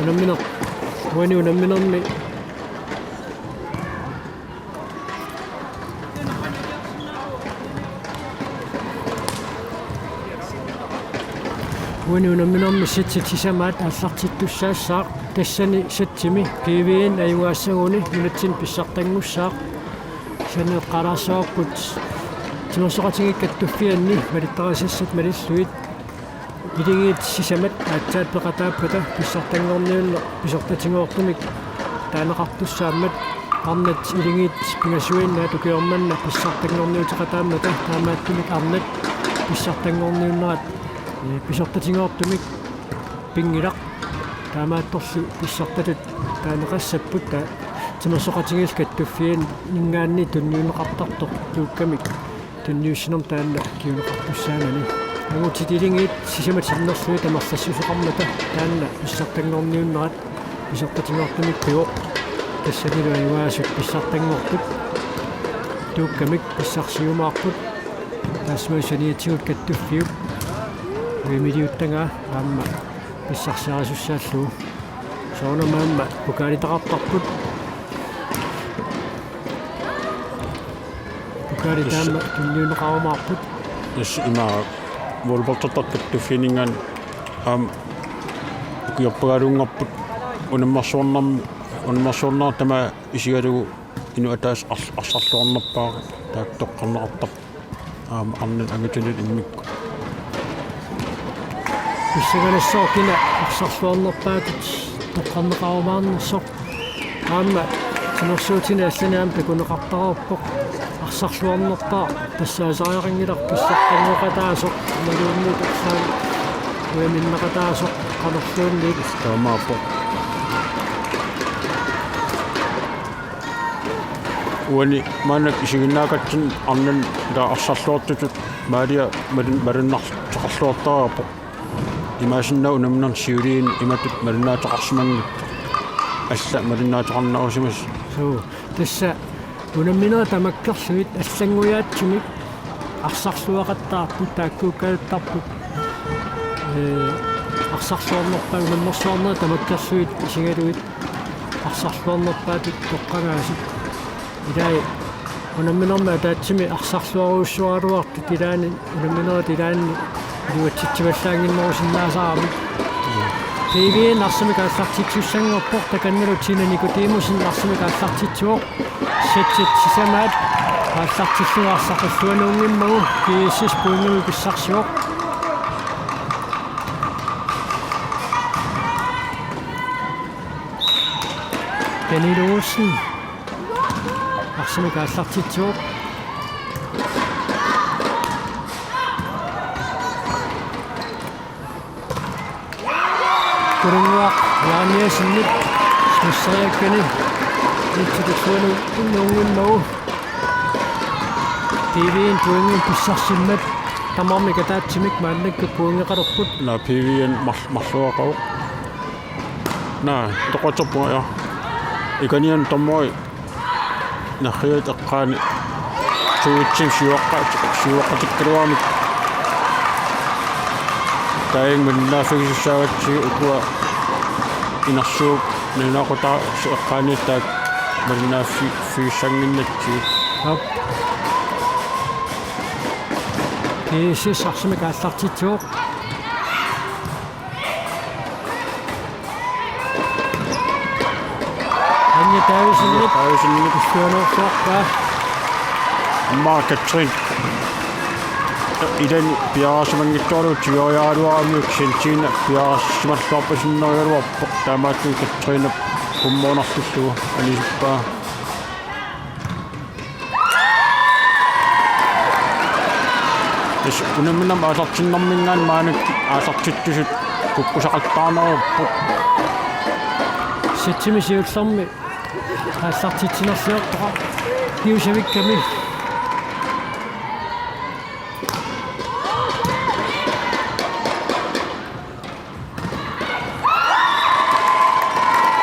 Unamminer-, uani unamminermi. Uani unamminermi setsit sisamaat aallartittussaassaaq, tassani setsimi P V N ajugaassaguni nunatsinni pissartanngussaaq. Saniatigut eqqaalaassavarput timersoqatigiit kattuffianni malittarisassat malillugit. Iligiit sisamat aatsaat peqataappata pissartanngorniunneq pisortatigoortumik taaneqartussaammat, arnat iligiit pingasuinnaat ukioq manna pissartanngorniuteqataammata, taamaattumik arnat pissartanngorniunnerat, ee, pisortatigoortumik pinngilaq. Taamaattorli pissartatut taaneqassapput, taava timersoqatigiillu kattuffianninngaanniit tunniunneqartartoq tuukkamik tunniussinermut taanna kinguneqartussaanani. Angutit iligiit sisamat sinnerlugit tamarlassuseqarmata taanna pissartanngorniunnerat pisortatigoortumik pivoq. Tassanilu ajugaasut pissartanngortut tuukkamik pissarsiumaarput. Taassuma saniatigut kattuffiup uimiliuttagaa aamma pissarsiarisussaallugu. Soorunami aamma pokaalitaqartarput. Pokaali taama tunniunneqarumaarput. Yes, ima volleyballtortarput kattuffianninngaanniit aamma ukiorpagaalunngarput unammersuarnerm-, unammersuarnerat tamaat isigalugu inuk ataaseq ars-, arsarluarnerpaaq taakku toqqarneqartarput. Aamma arnat angutinut immikkut. Pissanganassaaq kina arsarluarnerpaatut toqqarneqarumaarnersoq. Aamma timersuutini allani aamma takuneqartareerpoq. Arsarluarnerpaaq tassaasariaqanngilaq pissartanngoqataasoq imaluunniit arlaat ujaminneqataasoq qanorluunniit. Taamaappoq. Uani maannakkut isiginnaakatsinni arnani taava arsarluartutut maalia malun-, malunnartoqarluartariaqarpoq. Imaassinnaavoq unamminermi siuliini imatut malunnaateqarsimanngitsoq. Alla malunnaateqarnerusimasoq. Suu, tassa unamminerit tamakkerlugit allanngujaatsumik arsarluaqattaarput, taakkuukkaattarput. Ee, arsarluarnerpaat unammersuarnerit tamakkerlugit isigalugit arsarluarnerpaatut toqqagaasut. Ilai unamminermi ataatsimi arsarluarujussuaraluartut ilaanni unamminerit ilaanni iluatsitsivallaannginnerusinnaasaramik. P V N arsamik aallartitsissanngorpoq, takannalu Tina Nikodemussen arsamik aallartitsivoq. Setsit sisamaat aallartillugu arsaq illuanuunngimmagu G S S pointimik pissarsivoq. Daniel Olsen arsamik aallartitsivoq. Kulunguaq Jeremiassenip smasseriakkani illuatungaanut innuunngimmagu. P V N pointimik pissarsimmat tamarmik ataatsimik maannakkut pointeqalerput. Naa, P V N mar-, marluaqavoq. Naa, toqortoq pointi, ja. Ikanian tommoi. Nerriviit eqqaani tuitsim siuaqqa-, siuaqqatikkaluarmik. Taanna malunnaaffigisussaagatsigit ukua inersuup Nunaqutaasut eqqaaniittaat malinnaaffi-, -figissannginnatsigit. Aap. G S S arsamik aallartitsivoq. Anja Davidsenip. Davidsenip. Illuanuorsuarpaa. Aamma Katrine. Ilani piareersimanngitsoorlugu tigoriaraluaramiuk, Santine piareersimalluarpasinnerigaluarpoq, taamaattumik Katrine qummoornarlullugu anisuppaa. Tassa unamminermi aallartinnerminngaanniit maannakkut aallartittusut kukkusaqattaarnerupput. Sætsimi siullermi aallartitsinerliortoq kiusavikkami.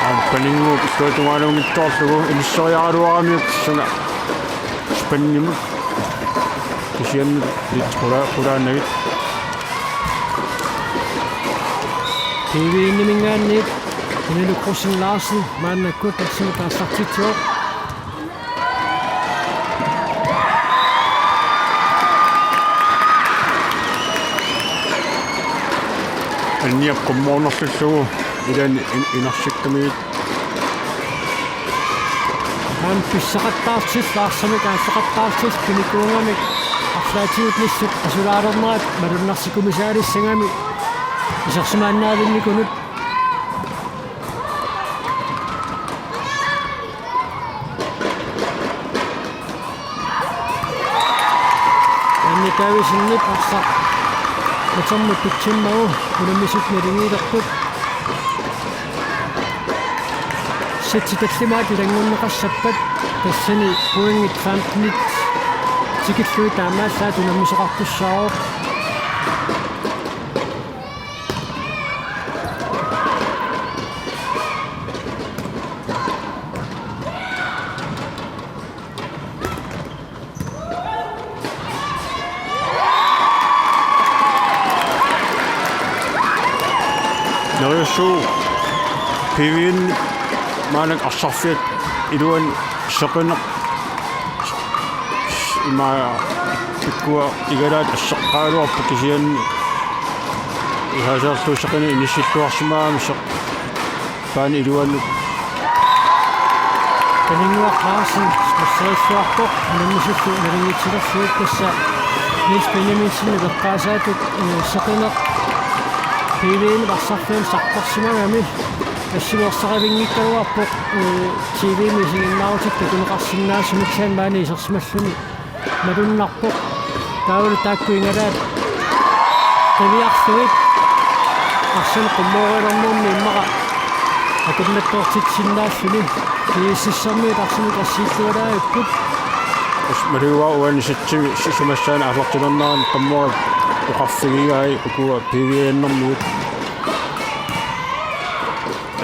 Aamma Paninnguup illuatungaanut unngitsoorlugu inisseriaraluaramiuk suna spændimut. Kisianni qula-, qulaanagit. P V N-iminngaanniit Pernille Krusing Larsen maannakkut arsamik aallartitsivoq. Anniap qummoornerlullugu ilani in-, inersikkamiuk. Aamma pissaqattaartillugu arsamik aalleqattaartillugu pinikuugamik arlaatigut nissut asulaalernerat malunnarsikumisaalissagami isersimaannaavinnikunut. Anja Davidsenip arsaq atormut pitsimmagu unammisut naligiilerput. Sætsit tallimaat ilanngunneqassappat tassani pointit femtenit tikillugit taamaallaat unammisoqartussaavoq. Neriussuu P V N maannakkut arsarfiat iluanni seqineq ima pikkua igalaat asseqqagaluarpoq kisianni ihaasiarlu seqineq inissilluarsimagami seq- -paani iluanut. Paninnguaq Larsen smasserilluarpoq unammisullu nalunngitsilersuup tassa Niels Benjaminsenip eqqaasaatut, eh, seqineq P V N-ip arsarfiani saqqorsimagami assimorsaqivinngikkaluarpoq, eh, T V-mi isiginnaarutitut takuneqarsinnaasumik kisianni maani isersimalluni malunnarpoq. Taavalu taakku igalaat qiviarlugit arsamik qummoorilernermi immaqa akunnattoortitsisinnaalluni G S S-ermiut arsamik assiillualaavipput. Tassa malugaara uani sætsimi sisamassaani aallartilernerani qummoorip oqarfigigai ukua P V N-ermiut.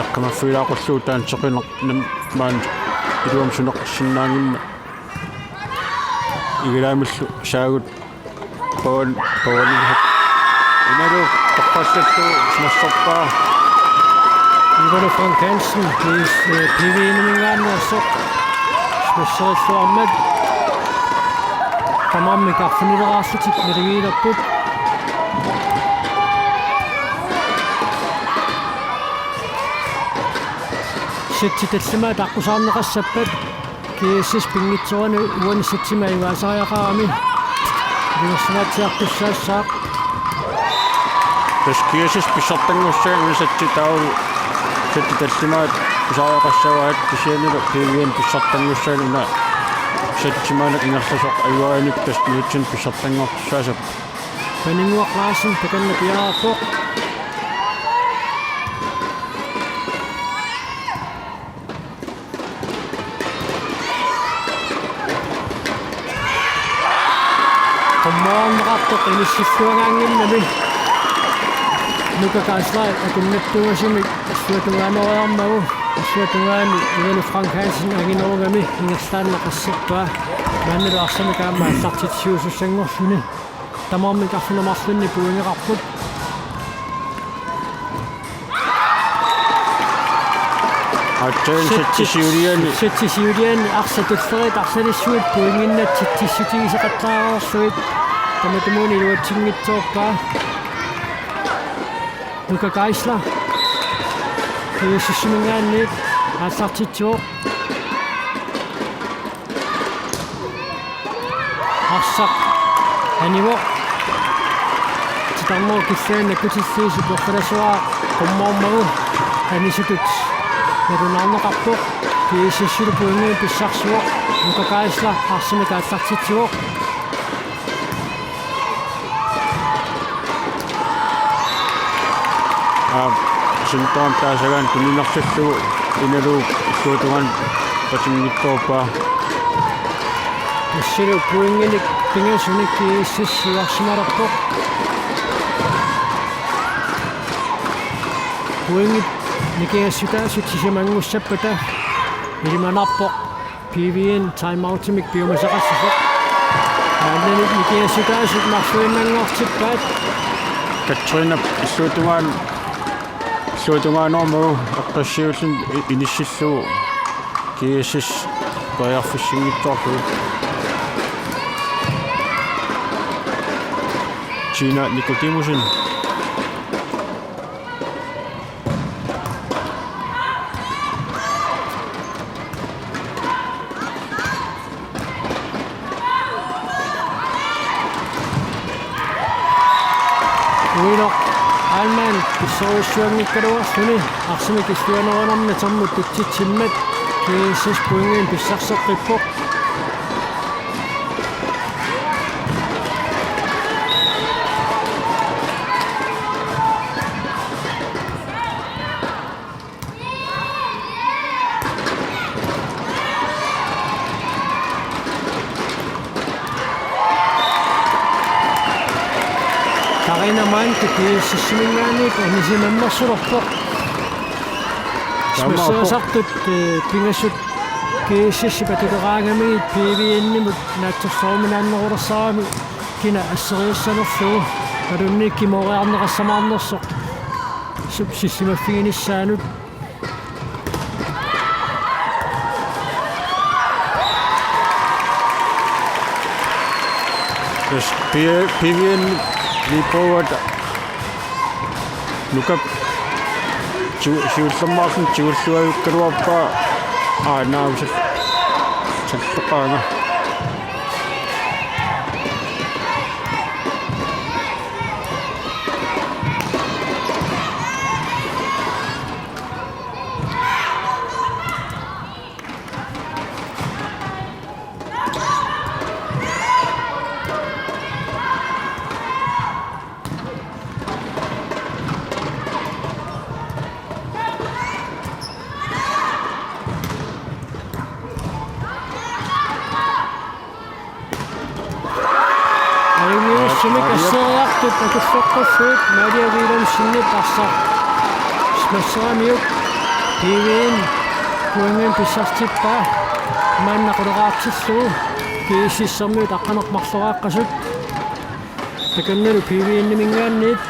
Eqqumaffigilaaqullugu taanna seqineq nam-, maani iluamik suneqqissinnaanngimmat. Igalaamillu saagut pavan-, pavaninngillat. Imalu toqqassallugu smasserpaa. Ivalu Frank Hansen, P V N-iminngaanneersoq. Smasserilluarmat. Tamarmik arfinileraarlutik naligiilerput. Sætsit tallimaat aqqusaarneqassappat G S S pinngitsoorani uani sætsimi ajugaasariaqarami. Iliorsimaatsiartussaassaaq. Tassa G S S pissartanngussaaq una sætsi taava sætsit tallimaat aqqusaariaqassavaat kisiannilu P V N pissartanngussaaq una sætsi maanna ingerlasoq ajugaaniippoq tassa nunatsinni pissartanngortussaassapput. Paninnguaq Larsen takanna piareerpoq. Qummoorneqartoq inissilluagaannginnami. Nuka Kaasla akunnattuugasumik illuatungaanerulermagu, illuatungaani Ivalu Frank Hansen anginerugami ingerlaannaq qasserpaa. Maannalu arsamik aamma aallartitsiusussanngorluni. Tamarmik arfineq-marlunnik pointeqarput. Aatsaat setti siuliani. Setti siuliani arsaq tullerit arsalissuit pointinnat settissutigiseqattaarlugit. Tamatumuuna iluatsinngitsoorpaa. Nuka Geisler. G S S-iminngaanniit aallartitsivoq. Arsaq anivoq. Titarnerup kissaani nakkutilliisoq piortalasuara qummoormagu anisitut nalunaarneqarpoq. G S S-ilu pointinik pissarsivoq. Nuka Geisler arsamik aallartitsivoq. Aap, centerimik taasagaanni tuninersillugu Inaluup illuatungaanut patinngitsoorpaa. Tassalu pointinik pingasunik G S S siuarsimalerpoq. Pointit nikingassutaasut sisamanngussappat ilimanarpoq P V N timeoutimik piumasaqassasoq. Maannalu nikingassutaasut marluinnanngortippaat. Katrinap illuatungaanut, illuatungaanuarmagu eqqassiuulluni inissillugu G S S periarfissinngitsoorlugu. Tina Nikodemussen. Uiloq Heilmann pissorujussuanngikkaluarluni arsamik illuanerunermi atornermut tutsitsimmat G S S pointinik pissarseqqippoq. Karina Mann G S S-iminngaanniit anisimammersulerpoq. Taamaappoq. Smasserisartut, eh, pingasut G S S-ip atukeraangamigit P V N-imut naatsorsoruminaannerulersarami kina asseriassanerlugu. Alunnikkut kimooriarneqassamaarnersoq. Sup sissimaffiginissaanut. Tassa P-, P V N-ip libero Nukap siu-, siullermeerluni tigulluavikkaluarpaa. Aa, naamik sal-, salleqaanga. Ajunngiusumik asseriartut akersorpassuit Maria Wilhelmsenip arsaq smasseramiuk P V N pointinik pissartippaa maanna quleraartillugu G S S-ermiut aqqaneq-marloraaqqasut. Takannalu P V N-iminngaanniit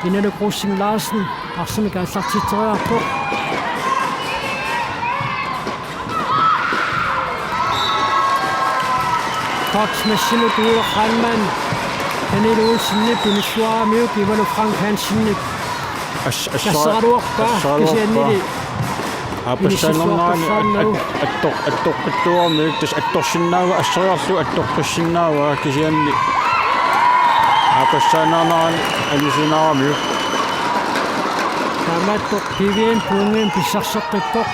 Inaluk Rosing Larsen arsamik aallartitseriarpoq. Kort smassimut Uiloq Heilmann Daniel Olsenip unilluaramiuk Ivalu Frank Hansenip as-, as-, tassaraluarpaa, tassaraluarpaa, kisiannili aappassaannerani inissilluarpassaarnagu. At-, at-, attoq-, attoqqittuaramiuk, tassa attorsinnaavaa, asseriarlugu attoqqissinnaavaa kisianni aappassaannerani anisiinnaramiuk. Taamaattoq P V N pointinik pissarseqqippoq.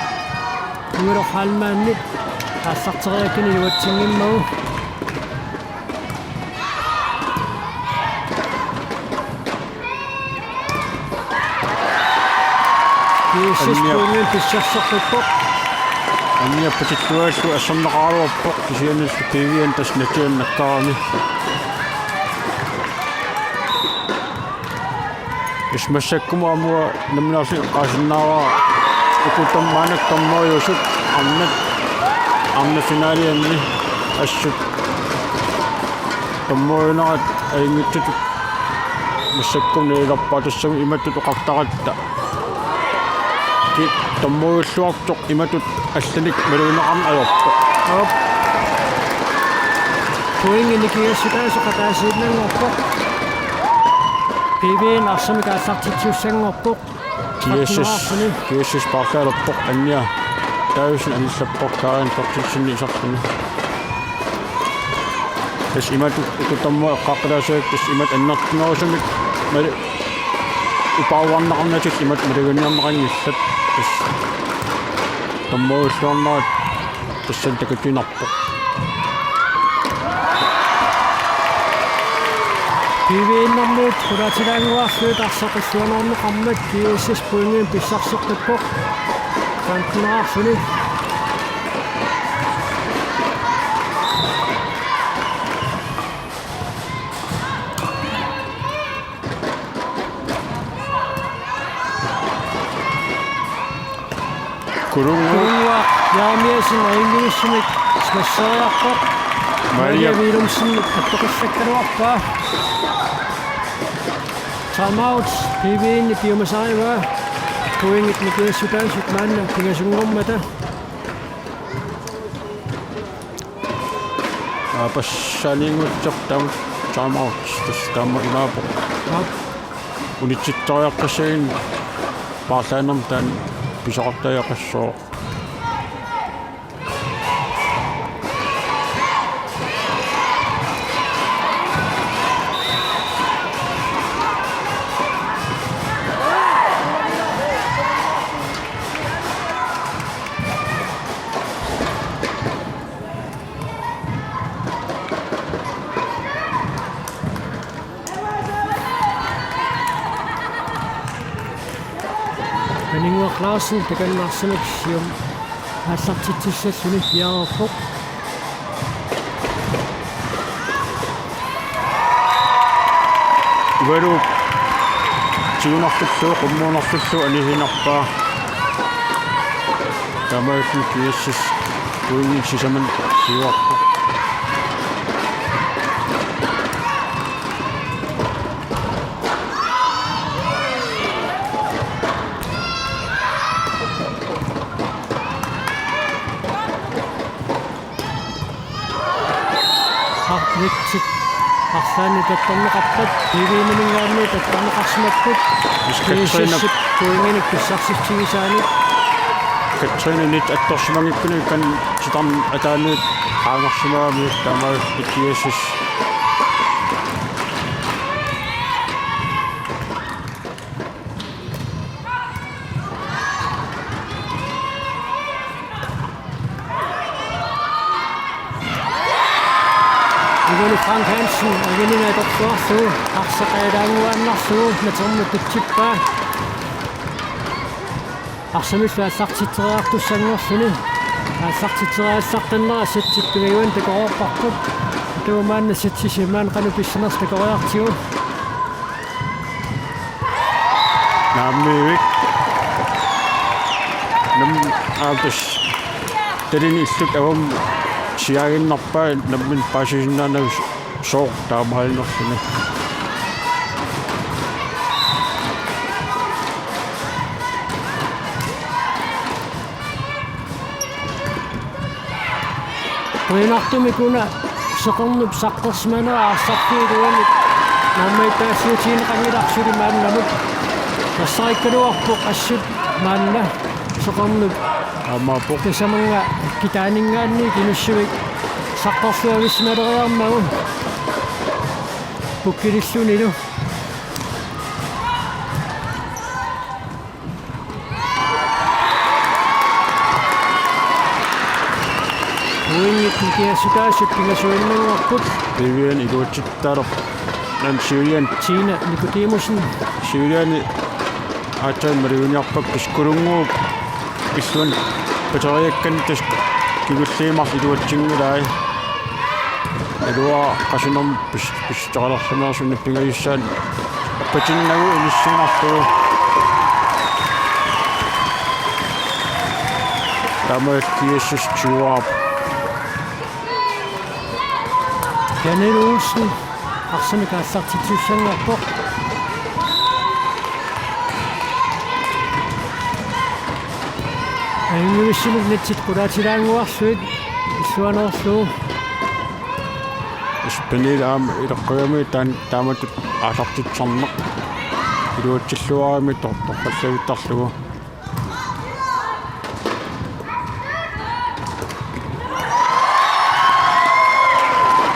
Uiloq Heilmannip aallarteriakkani iluatsinngimmagu. G S S Annia. Pointinik pissarseqqippoq. Anniappatilluallu asserneqaraluarpoq kisiannili P V N tassa natiannakkaarami. Is massakkumut aamma nammineerluni eqqaasinnaavara uku tam-, maannakkut tammeriusut arnat, arnat finalianni assut tammeriunerat ajunngitsutut massakkumut ilerpaatissagutta imatut oqartaratta. G Dommerilluartoq imatut allanik malugineqarneq ajorpoq. Aap. Pointi N G S-ip taasoqataasiinnanngorpoq. P V-mi arsamik aallartittussanngorpoq. G S S, G S S paarlaalerpoq, Anja Davidsen anillappoq Karin Berthelsenip iserluni. Tassa imatut uku dommerit eqqaaqqilaassavakka, tassa imatut annertunerusumik mali-, upaaruarneqarnatik imatut maluginiarneqanngillat, tassa dommerilluarnerat tassani takutinarpoq. P V-minngaanniit qulaatilaannguarlutik arsaq qilluanerneqarmat G S S pointimik pissarseqqippoq. Femten-erarluni. Kulunguaq. Kulunguaq Jeremiassen ajunngivissunik smasseriarpoq. Maria. Maria Willumsen attoqassakkaluarpaa. Timeout, P V-mi piumasarivaa. Pointit N G S-ip taasoq maanna pingasunngormata. Aappassaaniinngutsoq taama timeout, tassa taama imaappoq. Aap. Unitsitseriaqqissaginnarpoq paarlaanermut taanna pisoqartariaqassooq. Paninnguaq Larsen takanna arsamik siumut aallartitsissalluni piareerpoq. Ivalu tigunartullu qummuunartullu anisinarpaa. Taamaalilluni G S S pointit sisamat siuarput. Arnitsit arlaannik tattorneqarpat P V-minngaanniit tattorneqarsimapput. Katrine. G S S-ip pointinik pissarsiffigisaannik. Katrine unit attorsimanngikkunik kan titarn ataanut qaangersimagami taamaalilluni G S S. Ivalu Frank Hansen, avininga atorluarlugu, arsaq ajalaannguaannarlugu, natermut tutsippaa. Arsamillu aallartitseriartussanngorluni. Aallartitseriallartannera setsit pingajuanni takoreerparput. Taava maanna setsi siumaani qanoq pissanersoq takoriartigu. Naammiivik. Nam-, aappis. Talini illut avammut siaaginnarpaa nammineq paasisinnaanagu sooq taamaalinerluni. Qujanartumik una Soqornup saqqarsimanera arsarfiup iluani naammagittaalliutigineqanngilarsi suli maannamut. Tassarikkaluarpoq assut maanna Soqornup. Aammaappoq. Tasamannga kitaaninngaanniit inussivik saqqarluavissimaleriarmagu pukkilillunilu. Uinngit nikiassutaasut pingasuinnanngorput. P V-mi iluatsittalerpoq. Nan siuliani. Tina Nikodemussen. Siuliani aatsaat maluginiarpakka Kulunguup illuani pateriakkanni tassa kingulliit marluk iluatsinngilai. Iluara qasunermut pis-, pis-, Taqqalersimaarsunni pingajussaanut appatinnagu inissiinnarlugu. Taamaalilluni G S S tyve-ap. Janel Olsen, arsamik aallartitsissanngorpoq. Anguissimik netsit qulaatilaannguarluit illuanerlu. Spaniel aamma ileqqugami taan taamatut aallartitsisarneq. Iluatsilluarami tor-, torrallagittarlugu.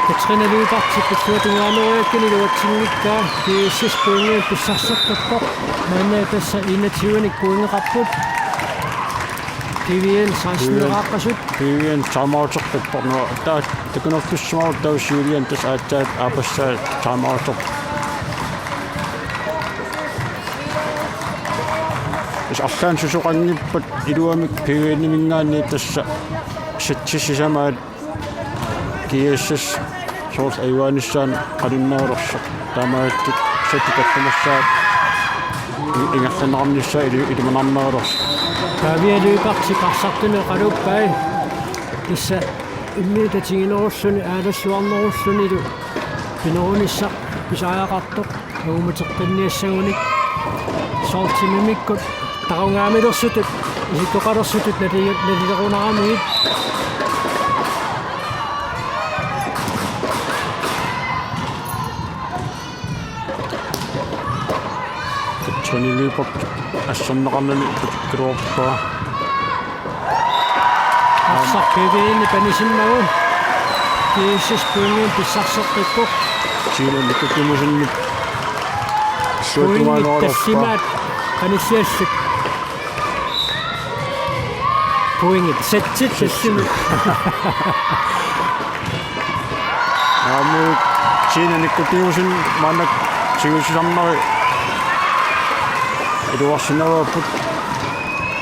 Katrine Lyberth pilluatungaaneriakkani iluatsinngikkaa, G S S pointinik pissarseqqippoq. Maanna tassa enogtyvenik pointeqarput. P V N seksten-eqaqqasut. P V N timeouteqqippoq, nå, taa takunertussimavoq tassa Julian tassa aatsaat aappassaa timeouteq. Tassa arlaannik susoqanngippat iluamik P V N-iminngaanniit tassa setsit sisamaat G S S soorlu ajugaanissaanik qalunnerulersoq. Taamaalillutik setsit tallimassaat i-, ingerlanneqarnissaat ili-, ilimanarnerulersoq. Pavia Lyberth parsartuneqaluuppai. Tassa immiussaq tatiginerulluni aalalluarnerullunilu pinerunissaq pisariaqartoq. Uumateqqinniassagunik soorlu timimikkut taqugaamilersutut isikkoqalersutut nali-, nalilerunaramigit. Toni Lyberth asserneqarnani putikkaluarpaa. Arsaq P V N-i panisimmagu. G S S pointinik pissarseqqippoq. Siina Nikodimusenip pointit tallimaat qanilliallit. Pointit setsit tallimat. Aamma Siina Nikodimusen maanna tigusinnaavat iluarsinnaavarput.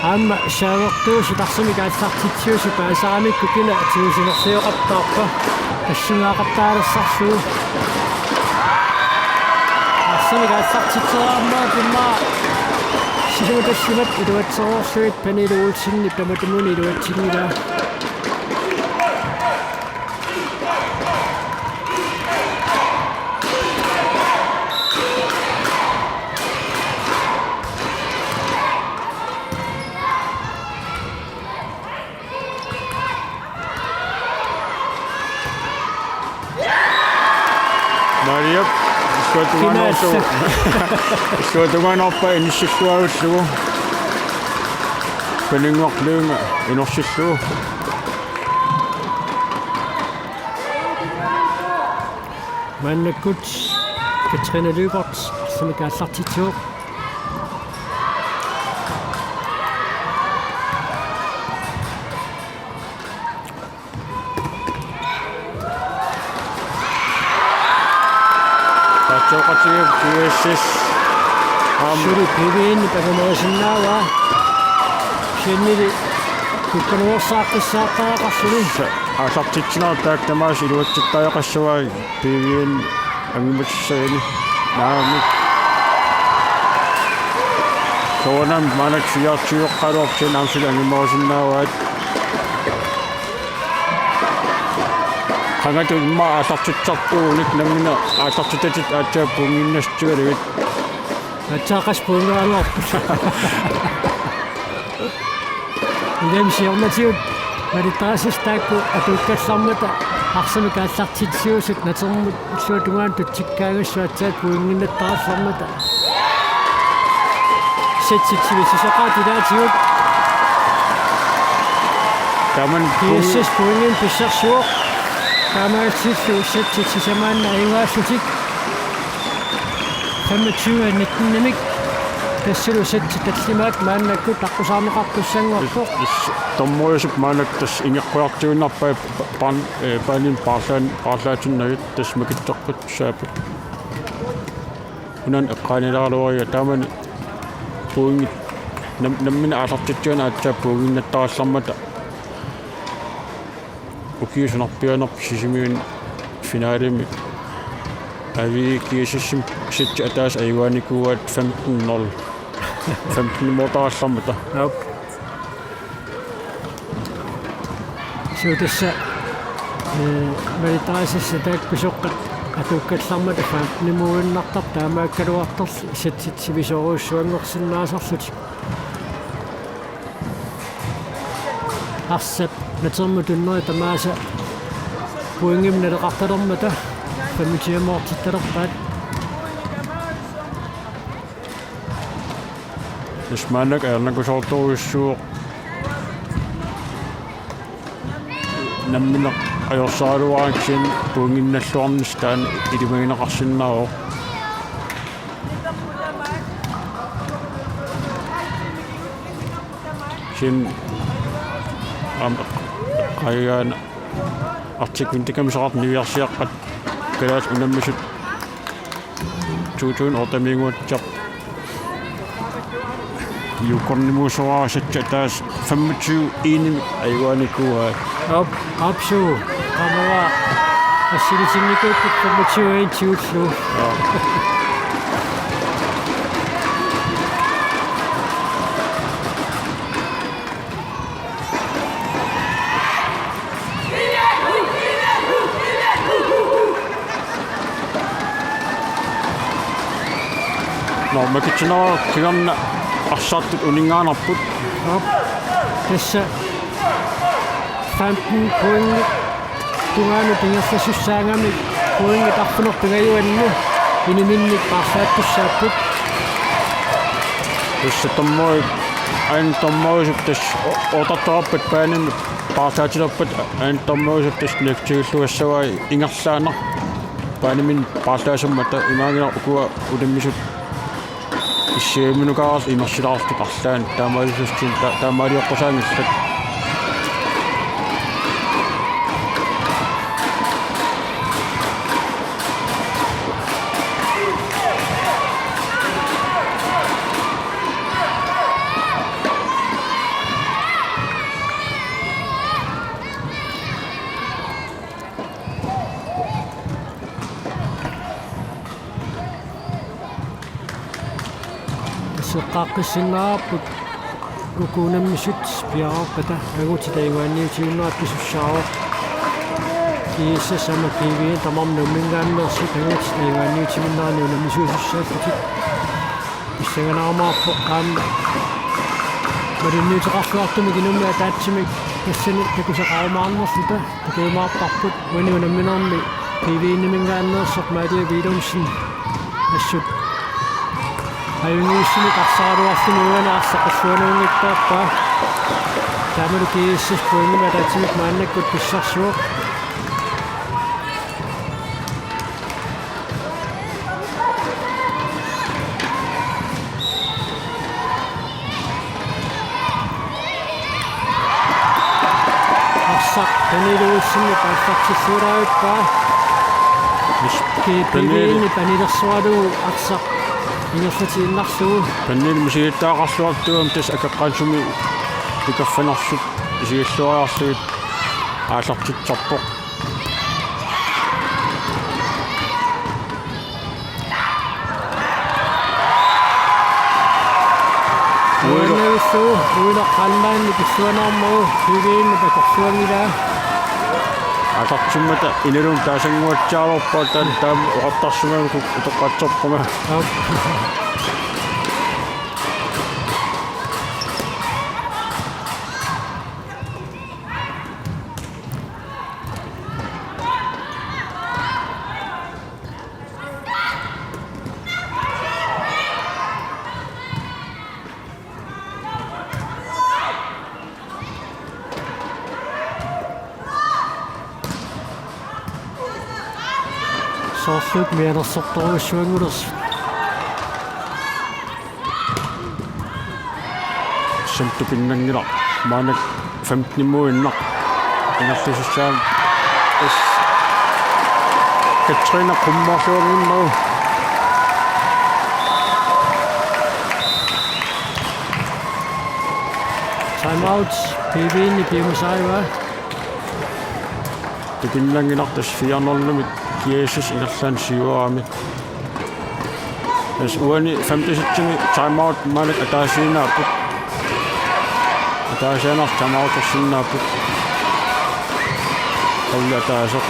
Aamma saavertuusi arsamik aallartitsiusi paasaramikku kina tigusinersioqattaarpa tassungaaqattaalersarlugu. Arsamik aallartitseriarmat immaqa sisamat tallimat iluatsereerlugit Pernille Olsenip tamatumani iluatsinngilaa. Mariap, illuatungaanoortoq. Illuatungaanoorpaa inissilluarullugu. Paninnguarlugu inorsillugu. Maannakkut Katrine Lyberth arsamik aallartitsivoq. Taatsoqatigiuk G S S. Aamma suli P V N-i takunerusinnaavaa. Sinnili kukkanuersaartissaartariaqarluni. Sa-, aallartitsinerit taakku tamaasa iluatsittariaqassavaat P V N angumatissaguni. Naamik. Soorunami maannakkut siaartiueqqaaluarput aamma suli angumerusinnaavaat. Qangatut immaqa aallartitsisartuunik nammineq aallartitatit aatsaat pointinnassutigit. Aatsaat qassit pointeqanngorput. Ilami siornatigut malittarisassat taakku atuukkallarmata arsamik aallartitsiusut natermut illuatungaanut tutsikkaangassuk aatsaat pointinnattarallarmata. Setsit sivissuseqaat ilaatigut. Taamani G S S pointinik pissarsivoq. Taamaalillutillu setsit sisamaanni ajugaallutik. Femogtyve nittenimik tassalu setsit tallimaat maannakkut aqqusaarneqartussanngorpoq. Is-, is-, dommerisut maannakkut tassa ingeqqujartuinnarpai pa-, paan-, eh, paaninik paarlaan-, paarlaatinnagit tassa makitseqqittussaapput. Una eqqaanilaaraluariga taamani pointit nam-, nammineq aallartitsigaanni aatsaat pointinnattaarallarmata. Ukiut sunarpiaanerput Sisimiuni finalemi. Avi G S S-imi setsit ataaseq ajugaanikuuaat femten nul. Femten-imuutarallarmata. Aap. Suu tassa, eh, malittarisassat taakku pisoqqat atuukkallarmata femten-imuuinnartarput taamaakkaluartorli setsit sivisoorujussuanngorsinnaasarlutik. Arsap natermut tunneri tamaasa pointimik naleqartalermata femogtyve-moortittalerpaat. Tassa maannakkut ajornakusoortorujussuuvoq. Nammineq ajorsaraluaraangat kisianni pointinnalluarnissaq taanna ilimagineqarsinnaavoq. Kisianni aamma qaangiunneq Arctic Winter Gamesimi niviarsiaqqat kalaallit unammisut to tusind otte-miinnguatsiarput Yukonimuusoraasat tassa femogtyve-enimi ajugaanikuuaat. Op, opsu, kamera, assilisinnikuupput femogtyve-en tiullu. Ja. Nå, makitsinera kingorna arsartut uninngaannarput. Op. Tassa femten point tungaanut ingerlasussaagami pointit arfineq-pingajuanni iniminnik paarlaattussaapput. Tassa dommerit, aajuna dommeriusup tassa o-, ottertorput baanimi paarlaatilerpat aajuna dommeriusup tassa niatigilluassavai ingerlaannaq baaniminnut paarlaassammata. Imaanngilaq ukua unammisut issiaviminukaaqqat imersilaartut arlaanni taamaalillutik ta-, taamaalioqqusaanngillat. Tassa eqqaaqqissinnaarput uku unammisut piareerpata angutit tajugaanniutiginnera pisussaavoq. GSS aamma PVI tamarmik Nuumminngaanneersut angutit tajugaanniutiginnera unammisuusussaallutik. Pissanganaarumaarpoq aamma malunniuteqarluartumik inummik ataatsimik tassani takusaqarumaarnerluta. Takujumaarparput uani unamminermi PVI-minngaanneersoq Maria Willumsen assut ajunngitsumik arsaraluarluni uani arsaq qilluanuunngitsoorpaa. Taamalu GSS pointimik ataatsimik maannakkut pissarsivoq. Arsaq Pernille Olsenip aallartilluarpaa. Mis-, Pernille. PVI-mi panilersualu arsaq ingerlatiinnarlugu. Pernille misigittagaqarluartuugami tassa akeqqansumik ikerfanersut isigilluariarlugit aallartitsisarpoq. Uilu. Uilu, Uilu Grønland pisuanermut PVI-mi takorluanngilaa. Aallartimmata inalum taasannguatsiarpaa taanna taama oqartarsimagukku utoqqatserpunga. Aap. Soorlu mianersortorujussuanngulersut. Tassa tupinnanngilaq maannakkut femten-imuinnaq ingerlasussaammat. Tassa Katrine qummoorluarniarlugu. Time out, PVI-mi piumasariva. Tupinnanngilaq tassa fire nul-imik GSS ingerlaannaq siuarami. Tassa uani femten-imi time out maannakkut ataasiinnaapput. Ataasiinnaq time out-ersinnaapput. Qulleq ataaseq.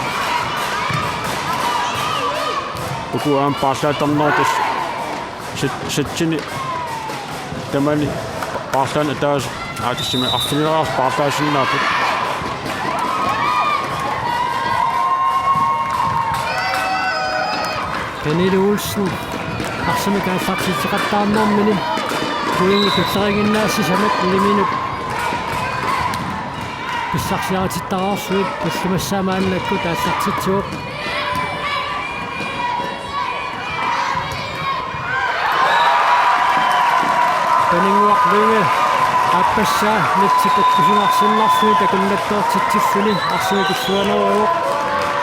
Uku aamma paarlaattarnerat tassa set-, set-imi tamani pa-, paarlaanneq ataaseq. Aa, tassami arfinileraarput paarlaasinnaapput. Pernille Olsen arsamik aallartitseqattaarnermini pointit tulleriinnarsimasut nammineq pissarsiaritittaraarsuit tallimassaat maannakkut aallartitsivoq. Paninnguaq Lynge aappassaa nitsit takkusunarsinnarluni takunnattoortitsilluni arsamik illuaneruvoq.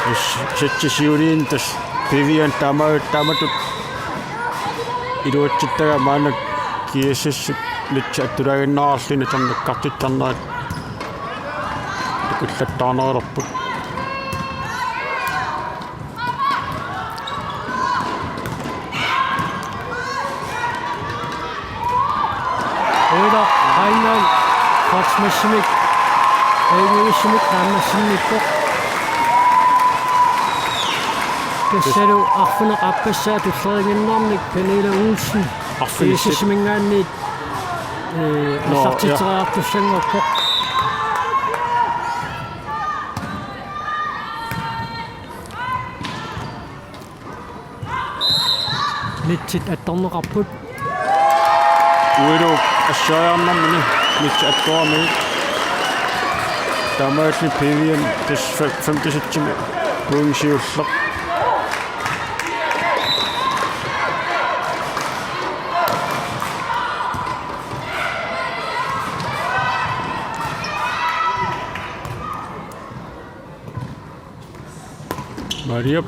Yes, sitsi siuliin tassa Vivian taama-, taamatut iluatsittagaa maanna G S S nitsit attulaaginnarluni tornikkartittarnerat takullattaarnerulerput. Uido Heilmann Korsmessimik Øyviussimik naammassinniippoq. Tassalu arfineq-aappassaa tulleriinnarnik Pernille Olsen Arfineq-, G S S-iminngaanniit, ee, nå, ja, aallartitseriartussanngorpoq. Nitsit attorneqarput. Uido assaajarnermini nitsit attoramigit. Taamaalilluni Vivian tassa fe-, femte setsimi pointit siulleq. Mariap.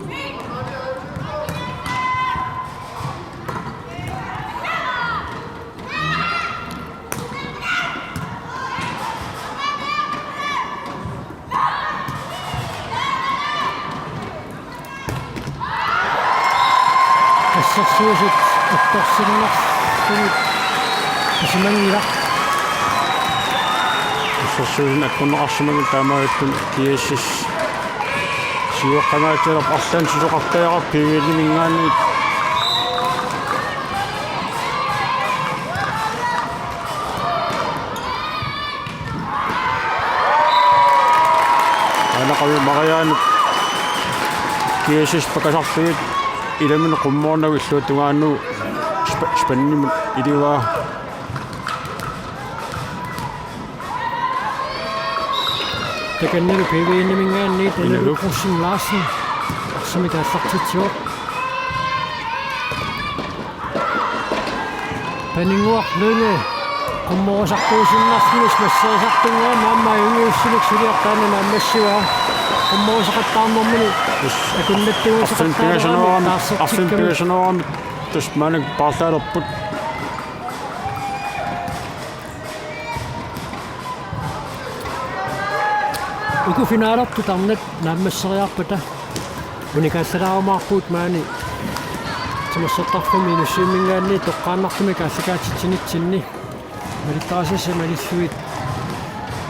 Assersuisut attorsinnarlugit isumanngilaq. Assersuisut attorneqarsimapput taamaalilluni G S S siuaqqangaatsiarpoq arlaannik susoqartariaqarpoq P V L-iminngaanniit. Aana qavimariaanut G S S pakasarlugit ilaminut qummoornagu illuata tungaanut spa-, spandimut ilivaa. Takannalu P V N-iminngaanniit Inalu Rosing Larsen arsamik aallartitsivoq. Paninnguaq Lynge qummorisartuusinnarluni masserisartungaa aamma Øyviussinik suliaq taanna naammassivaa. Qummorisaqattaarnermini akunnattuusiqattaarnermini arfineq-pingasunngorami, taarsertikkamik. Arfineq-pingasunngorami tassa maanna paarlaalerput. Uku finalertut arnat naammasseriarpata unikaallalaarumaarpugut maani timersortarfimmi Inussivimminngaanniit toqqaannartumik aallakaatitsinitsinni. Malittarisassat malillugit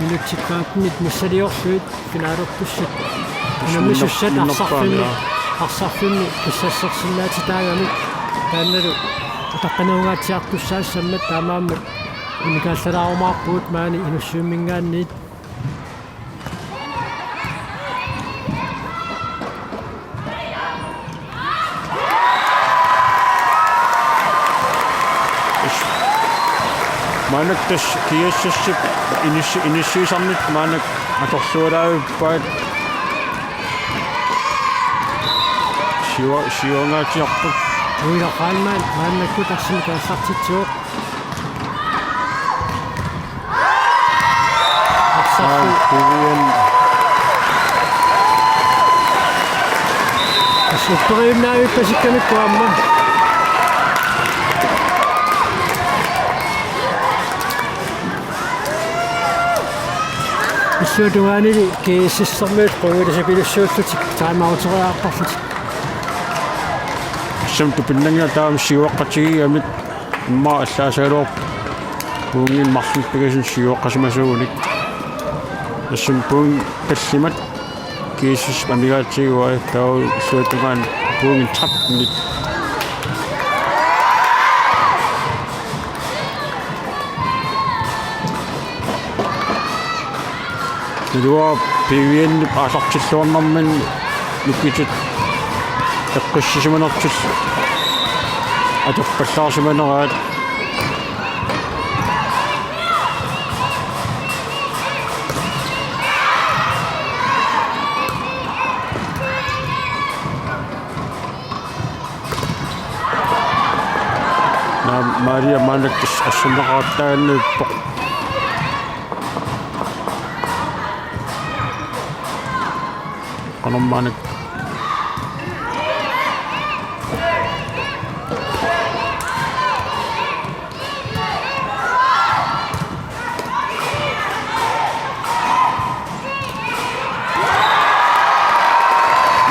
minutsit femtenit missiliorlugit finalertussat unammisussat arsarfimmi, arsarfimmi pissarsersinnaatitaagamik taannalu utaqqinangaatsiartussaassammat taamaammat unikaallalaarumaarpugut maani Inussivimminngaanniit. Maanna tassa G S S-ip inissi-, inissiisarnit maanna atorlualaavippaat. Siua-, siuangaatsiarput. Uido Heilmann maannakkut arsamik aallartitsivoq. Arsarfik. Ai, Vivian. Tassa upperiinnaavippasikkami aamma. Illuatungaanili G S S-ermiut qungujussuupilussuullutik time-outeriarparlutik. Tassami tupinnanngilaq taama siuaqqatigigamik immaqa allaasagaluarpoq puunginik marlunnik pingasuni siuaqqasimasuunik. Tassami puungi tallimat G S S-ip amigaatigigai taava illuatungaani puungi tretten-it. Naluara P V N-ip aallartilluarnermini nukitut eqqissisimanertut atorpallaarsimaneraat. Naa, Maria maannakkut asserneqartaanniippoq. Qanormaanna.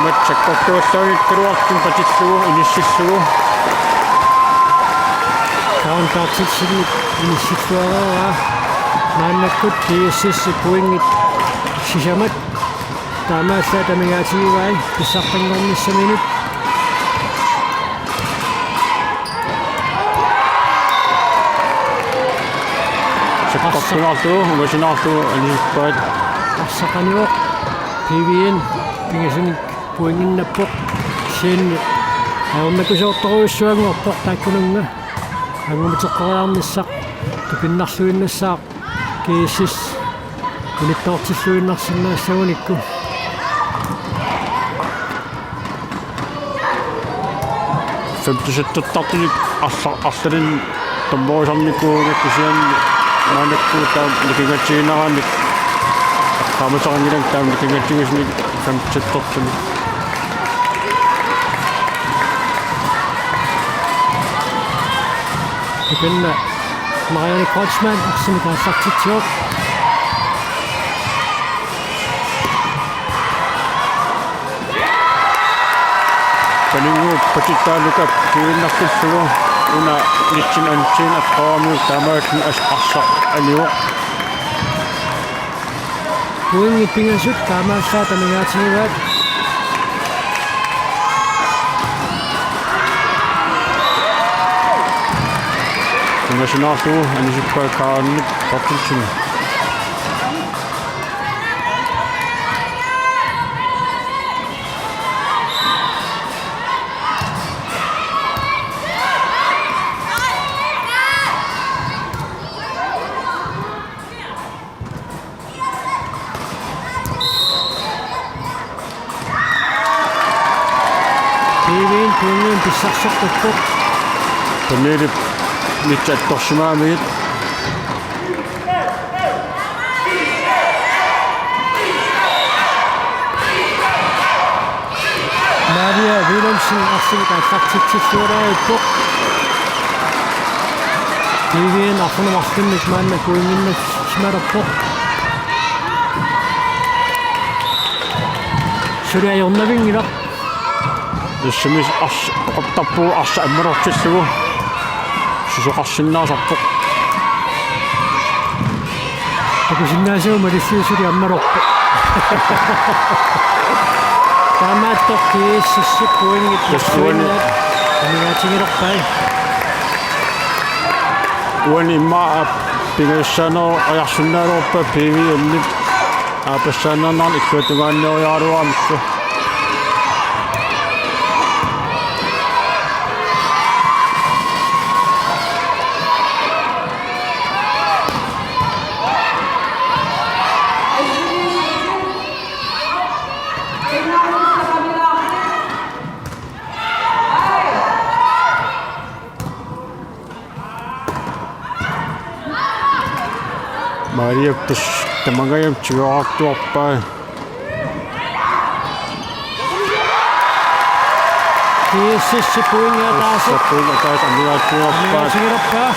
Match sakkortuulluniikkaluartoq patillugu inissillugu. Taanna Berthelsenip inissilluareeraa. Maannakkut G S S pointit sisamat. Taamaallaat amigaatigivai pissartanngornissaminut. Sakkortunaarlugu, ungasinaarlugu anisippaat. Arsaq qanivoq, P V N pingasunik pointinnappoq. Kisianni ajornakusoortorujussuanngorpoq taakkununnga. Angumiteqqoriarnissaq tupinnarluinnassaaq. G S S unittoortilluinnarsinnaassagunikkut. Femten syttentartunik arla-, arlalinnik dommerisarnikuuvunga, kisianni maannakkut taama nikingatsigineranik eqqaamasaqanngilanga, taama nikingatsigisunik femten syttentartunik. Takanna Marianne Kreutzmann arsamik aallartitsivoq. Paninnguup patitaaluka kivinnartullugu una nitsin anitsin eqqoramiuk taamaalilluni as-, arsaq anivoq. Pointit pingasut taamaallaat amigaatigivaat. Ungasinaarlugu anisippaat Kaarnip Berthelsen. P V N pointinik pissarserput. Tunnelip nitsaattorsimaamigit. Maria Wilhelmsen arsamik aallartitsilluarpoq. P V N arfineq-marlunnik maanna pointinnarsimalerpoq. Suli ajornavinngilaq. Tassami ars-, oqartarpugut arsaq ammalortillugu. Susoqarsinnaasarpoq. Takusinnaasagut malillugu suli ammalorpoq. Taamaattoq G S S-ip pointit tassuani amigaatigilerpai. Uani immaqa aap-, pingajussaanerup ajarsunnaalerpaa P V N-ip. Aappassaannaannarnik illuatungaaniaraluaramikku. Maria pis tamangajam tigoraartuarpaa. G S S pointit ataaseq. Pointit ataaseq amigaatigilerpaa. Amigaatigilerpaa.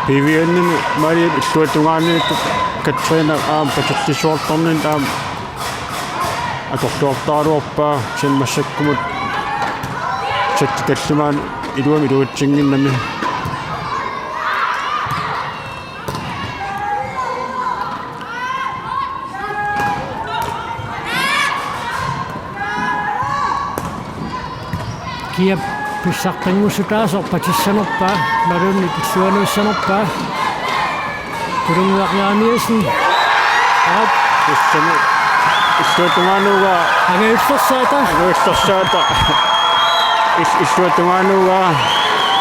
P V N-imi Mariap illuatungaaniittut Katrina aamma patallissuartarnini aamma atorluartaraluarpaa, kisianni massakkumut setti tallimaat iluamik iluatsinnginnami. Kiap Pissartanngortitaasoq patissanerpaa, imaluunniit illuanuussanerpaa. Kulunnguaq Jeremiassen. Aap. Tassami illuatungaanuugaa. Angajullersaata. Angajullersaata. Is-, illuatungaanuugaa.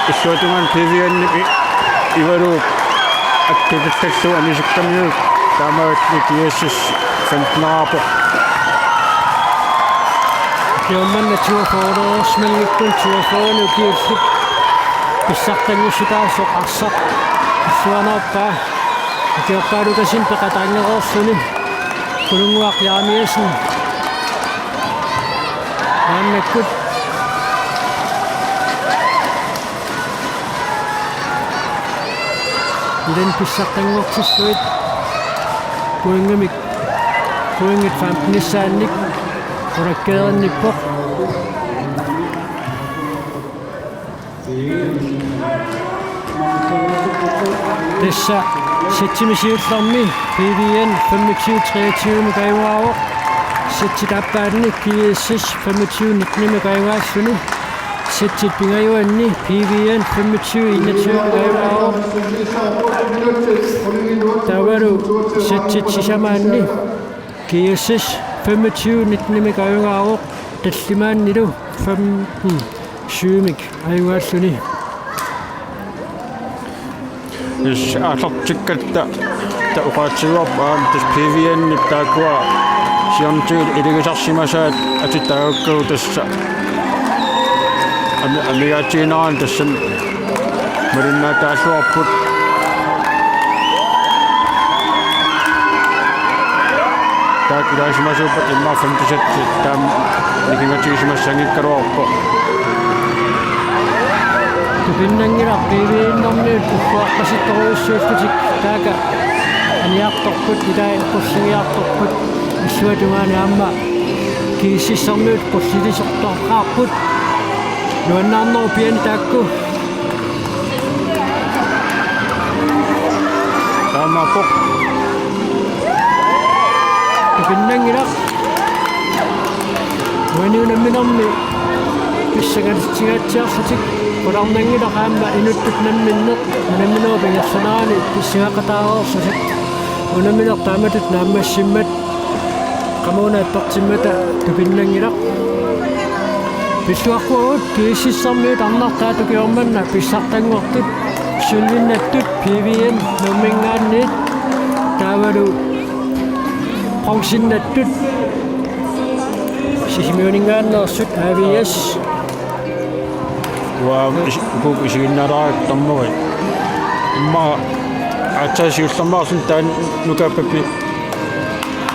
Illuatungaanut P V N-ip i-, Ivaluup attutillallugu anisukkamiuk. Taamaattumik G S S femteneraarpoq. Ukioq manna toogfyrreersimanngikkunik toogfyrre ukiullit pissartanngortitaasoq arsaq illuanukarpaa. Ukiorpaalukasin peqataanngorluni Kulunnguaq Jeremiassen. Maannakkut Ilan pissartanngortillugit pointimik, pointit femtenissaannik qulakkeerinnippoq. Tassa sættimi siullermi P V N femogtyve treogtyvemik ajugaavoq. Sættit aappaanni G S S femogtyve nittenimik ajugaalluni. Sættit pingajuanni P V N femogtyve enogtyvemik ajugaavoq. Taavalu sættit sisamaanni G S S femogtyve nittenimik ajugaavoq, tallimaannilu femten syvemik ajugaalluni. Is aallartikkatta ta oqaatigiguarput aamma tassa P V N-ip taakkua siornatigut iligisarsimasaat atitaagakkagut tassa ami-, amigaatiginerani tassami malinnaataalluarput. Taakku ilaasimasuuppat immaqa femten sætsit taama nikingatigisimassanngikkaluarpoq. Tupinnanngilaq P V N-ermiut ugguaqqasittorujussuullutik taakku aniartorput, ilai qulligiartorput, illuatungaani aamma G S S-ermiut qullilisortoqarput. Nuannaarnerup piani taakku. Taamaappoq. Tupinnanngilaq. Uani unamminermi pissangalissangaatsiarlutik qularnanngilaq aamma inuttut namminneq unamminerup ingerlanerani pissangaaqataareerlutik. Unammineq taamatut naammassimmat qamuuna attortimmata tupinnanngilaq. Pilluaqquagut G S S-ermiut arnartaat ukioq manna pissartanngortut, sølvinnattut P V N Nuumminngaanniit, taavalu bronzinnattut Sisimiuninngaanneersut A V S. Uanga is-, uku isiginnaalaarakkit dommerit. Immaqa aatsaat siullermeerluni taanna Nuka Pepi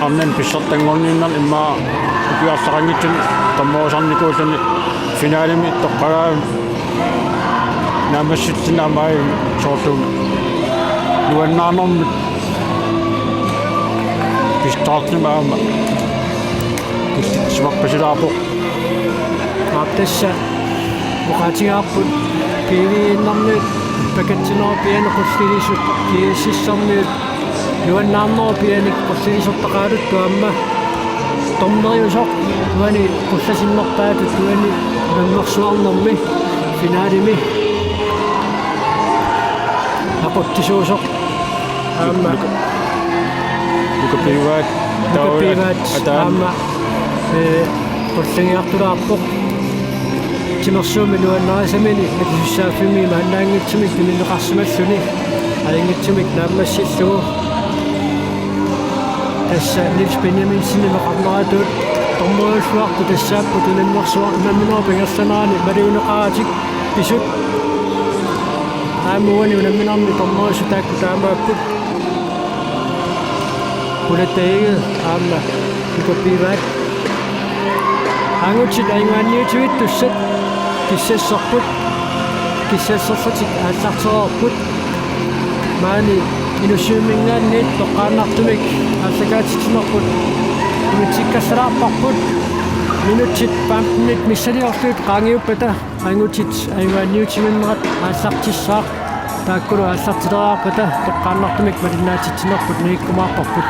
arnani pissartanngorniinnarni immaqa ukiarleqanngitsuni dommerisarnikuulluni finalemi toqqagaanni naammassillugu aamma soorlu nuannaarnermut pissartanngornermut aamma killitsisimaqqisilaarpoq. Aap, tassa oqaatigaarput P V N-ermiut pakatsinerup piani qullilisut, G S S-ermiut nuannaarnerup piani qullilisortaqaatut aamma dommeriusoq uani qullasinnerpaatut uani unammersuarnermi finalemi aqutsisuusoq. Aamma Nuka-, Nuka Pivaat. Nuka Pivaat. Taava at-, ataan. Aamma, ee, qulligiartulaarpoq. Timersuummi nuannarisamini akisussaaffimmik imaannaanngitsumik tuninneqarsimalluni. Ajunngitsumik naammassillugu. Tassa Niels Benjaminsenimut oqarneratut dommeriulluartut tassaapput unammersuar-, unamminerup ingerlanerani maliuneqaratik pisut. Aamma uani unamminermi dommerisut taakku taamaapput. Pulattagiga aamma Nuka Pivaat. Angutit ajugaanniutivittussat kissasserput. Kissasserlutik aallartereerput. Maani Inussivimminngaanniit toqqaannartumik aallakaatitsinerput imitsikkallarparput. Minutsit femtenit missiliorlugit qaangiuppata angutit ajugaanniutivinnerat aallartissaaq. Taakkulu aallartileriarpata toqqaannartumik malinnaatitsinerput nagikkumaarparput.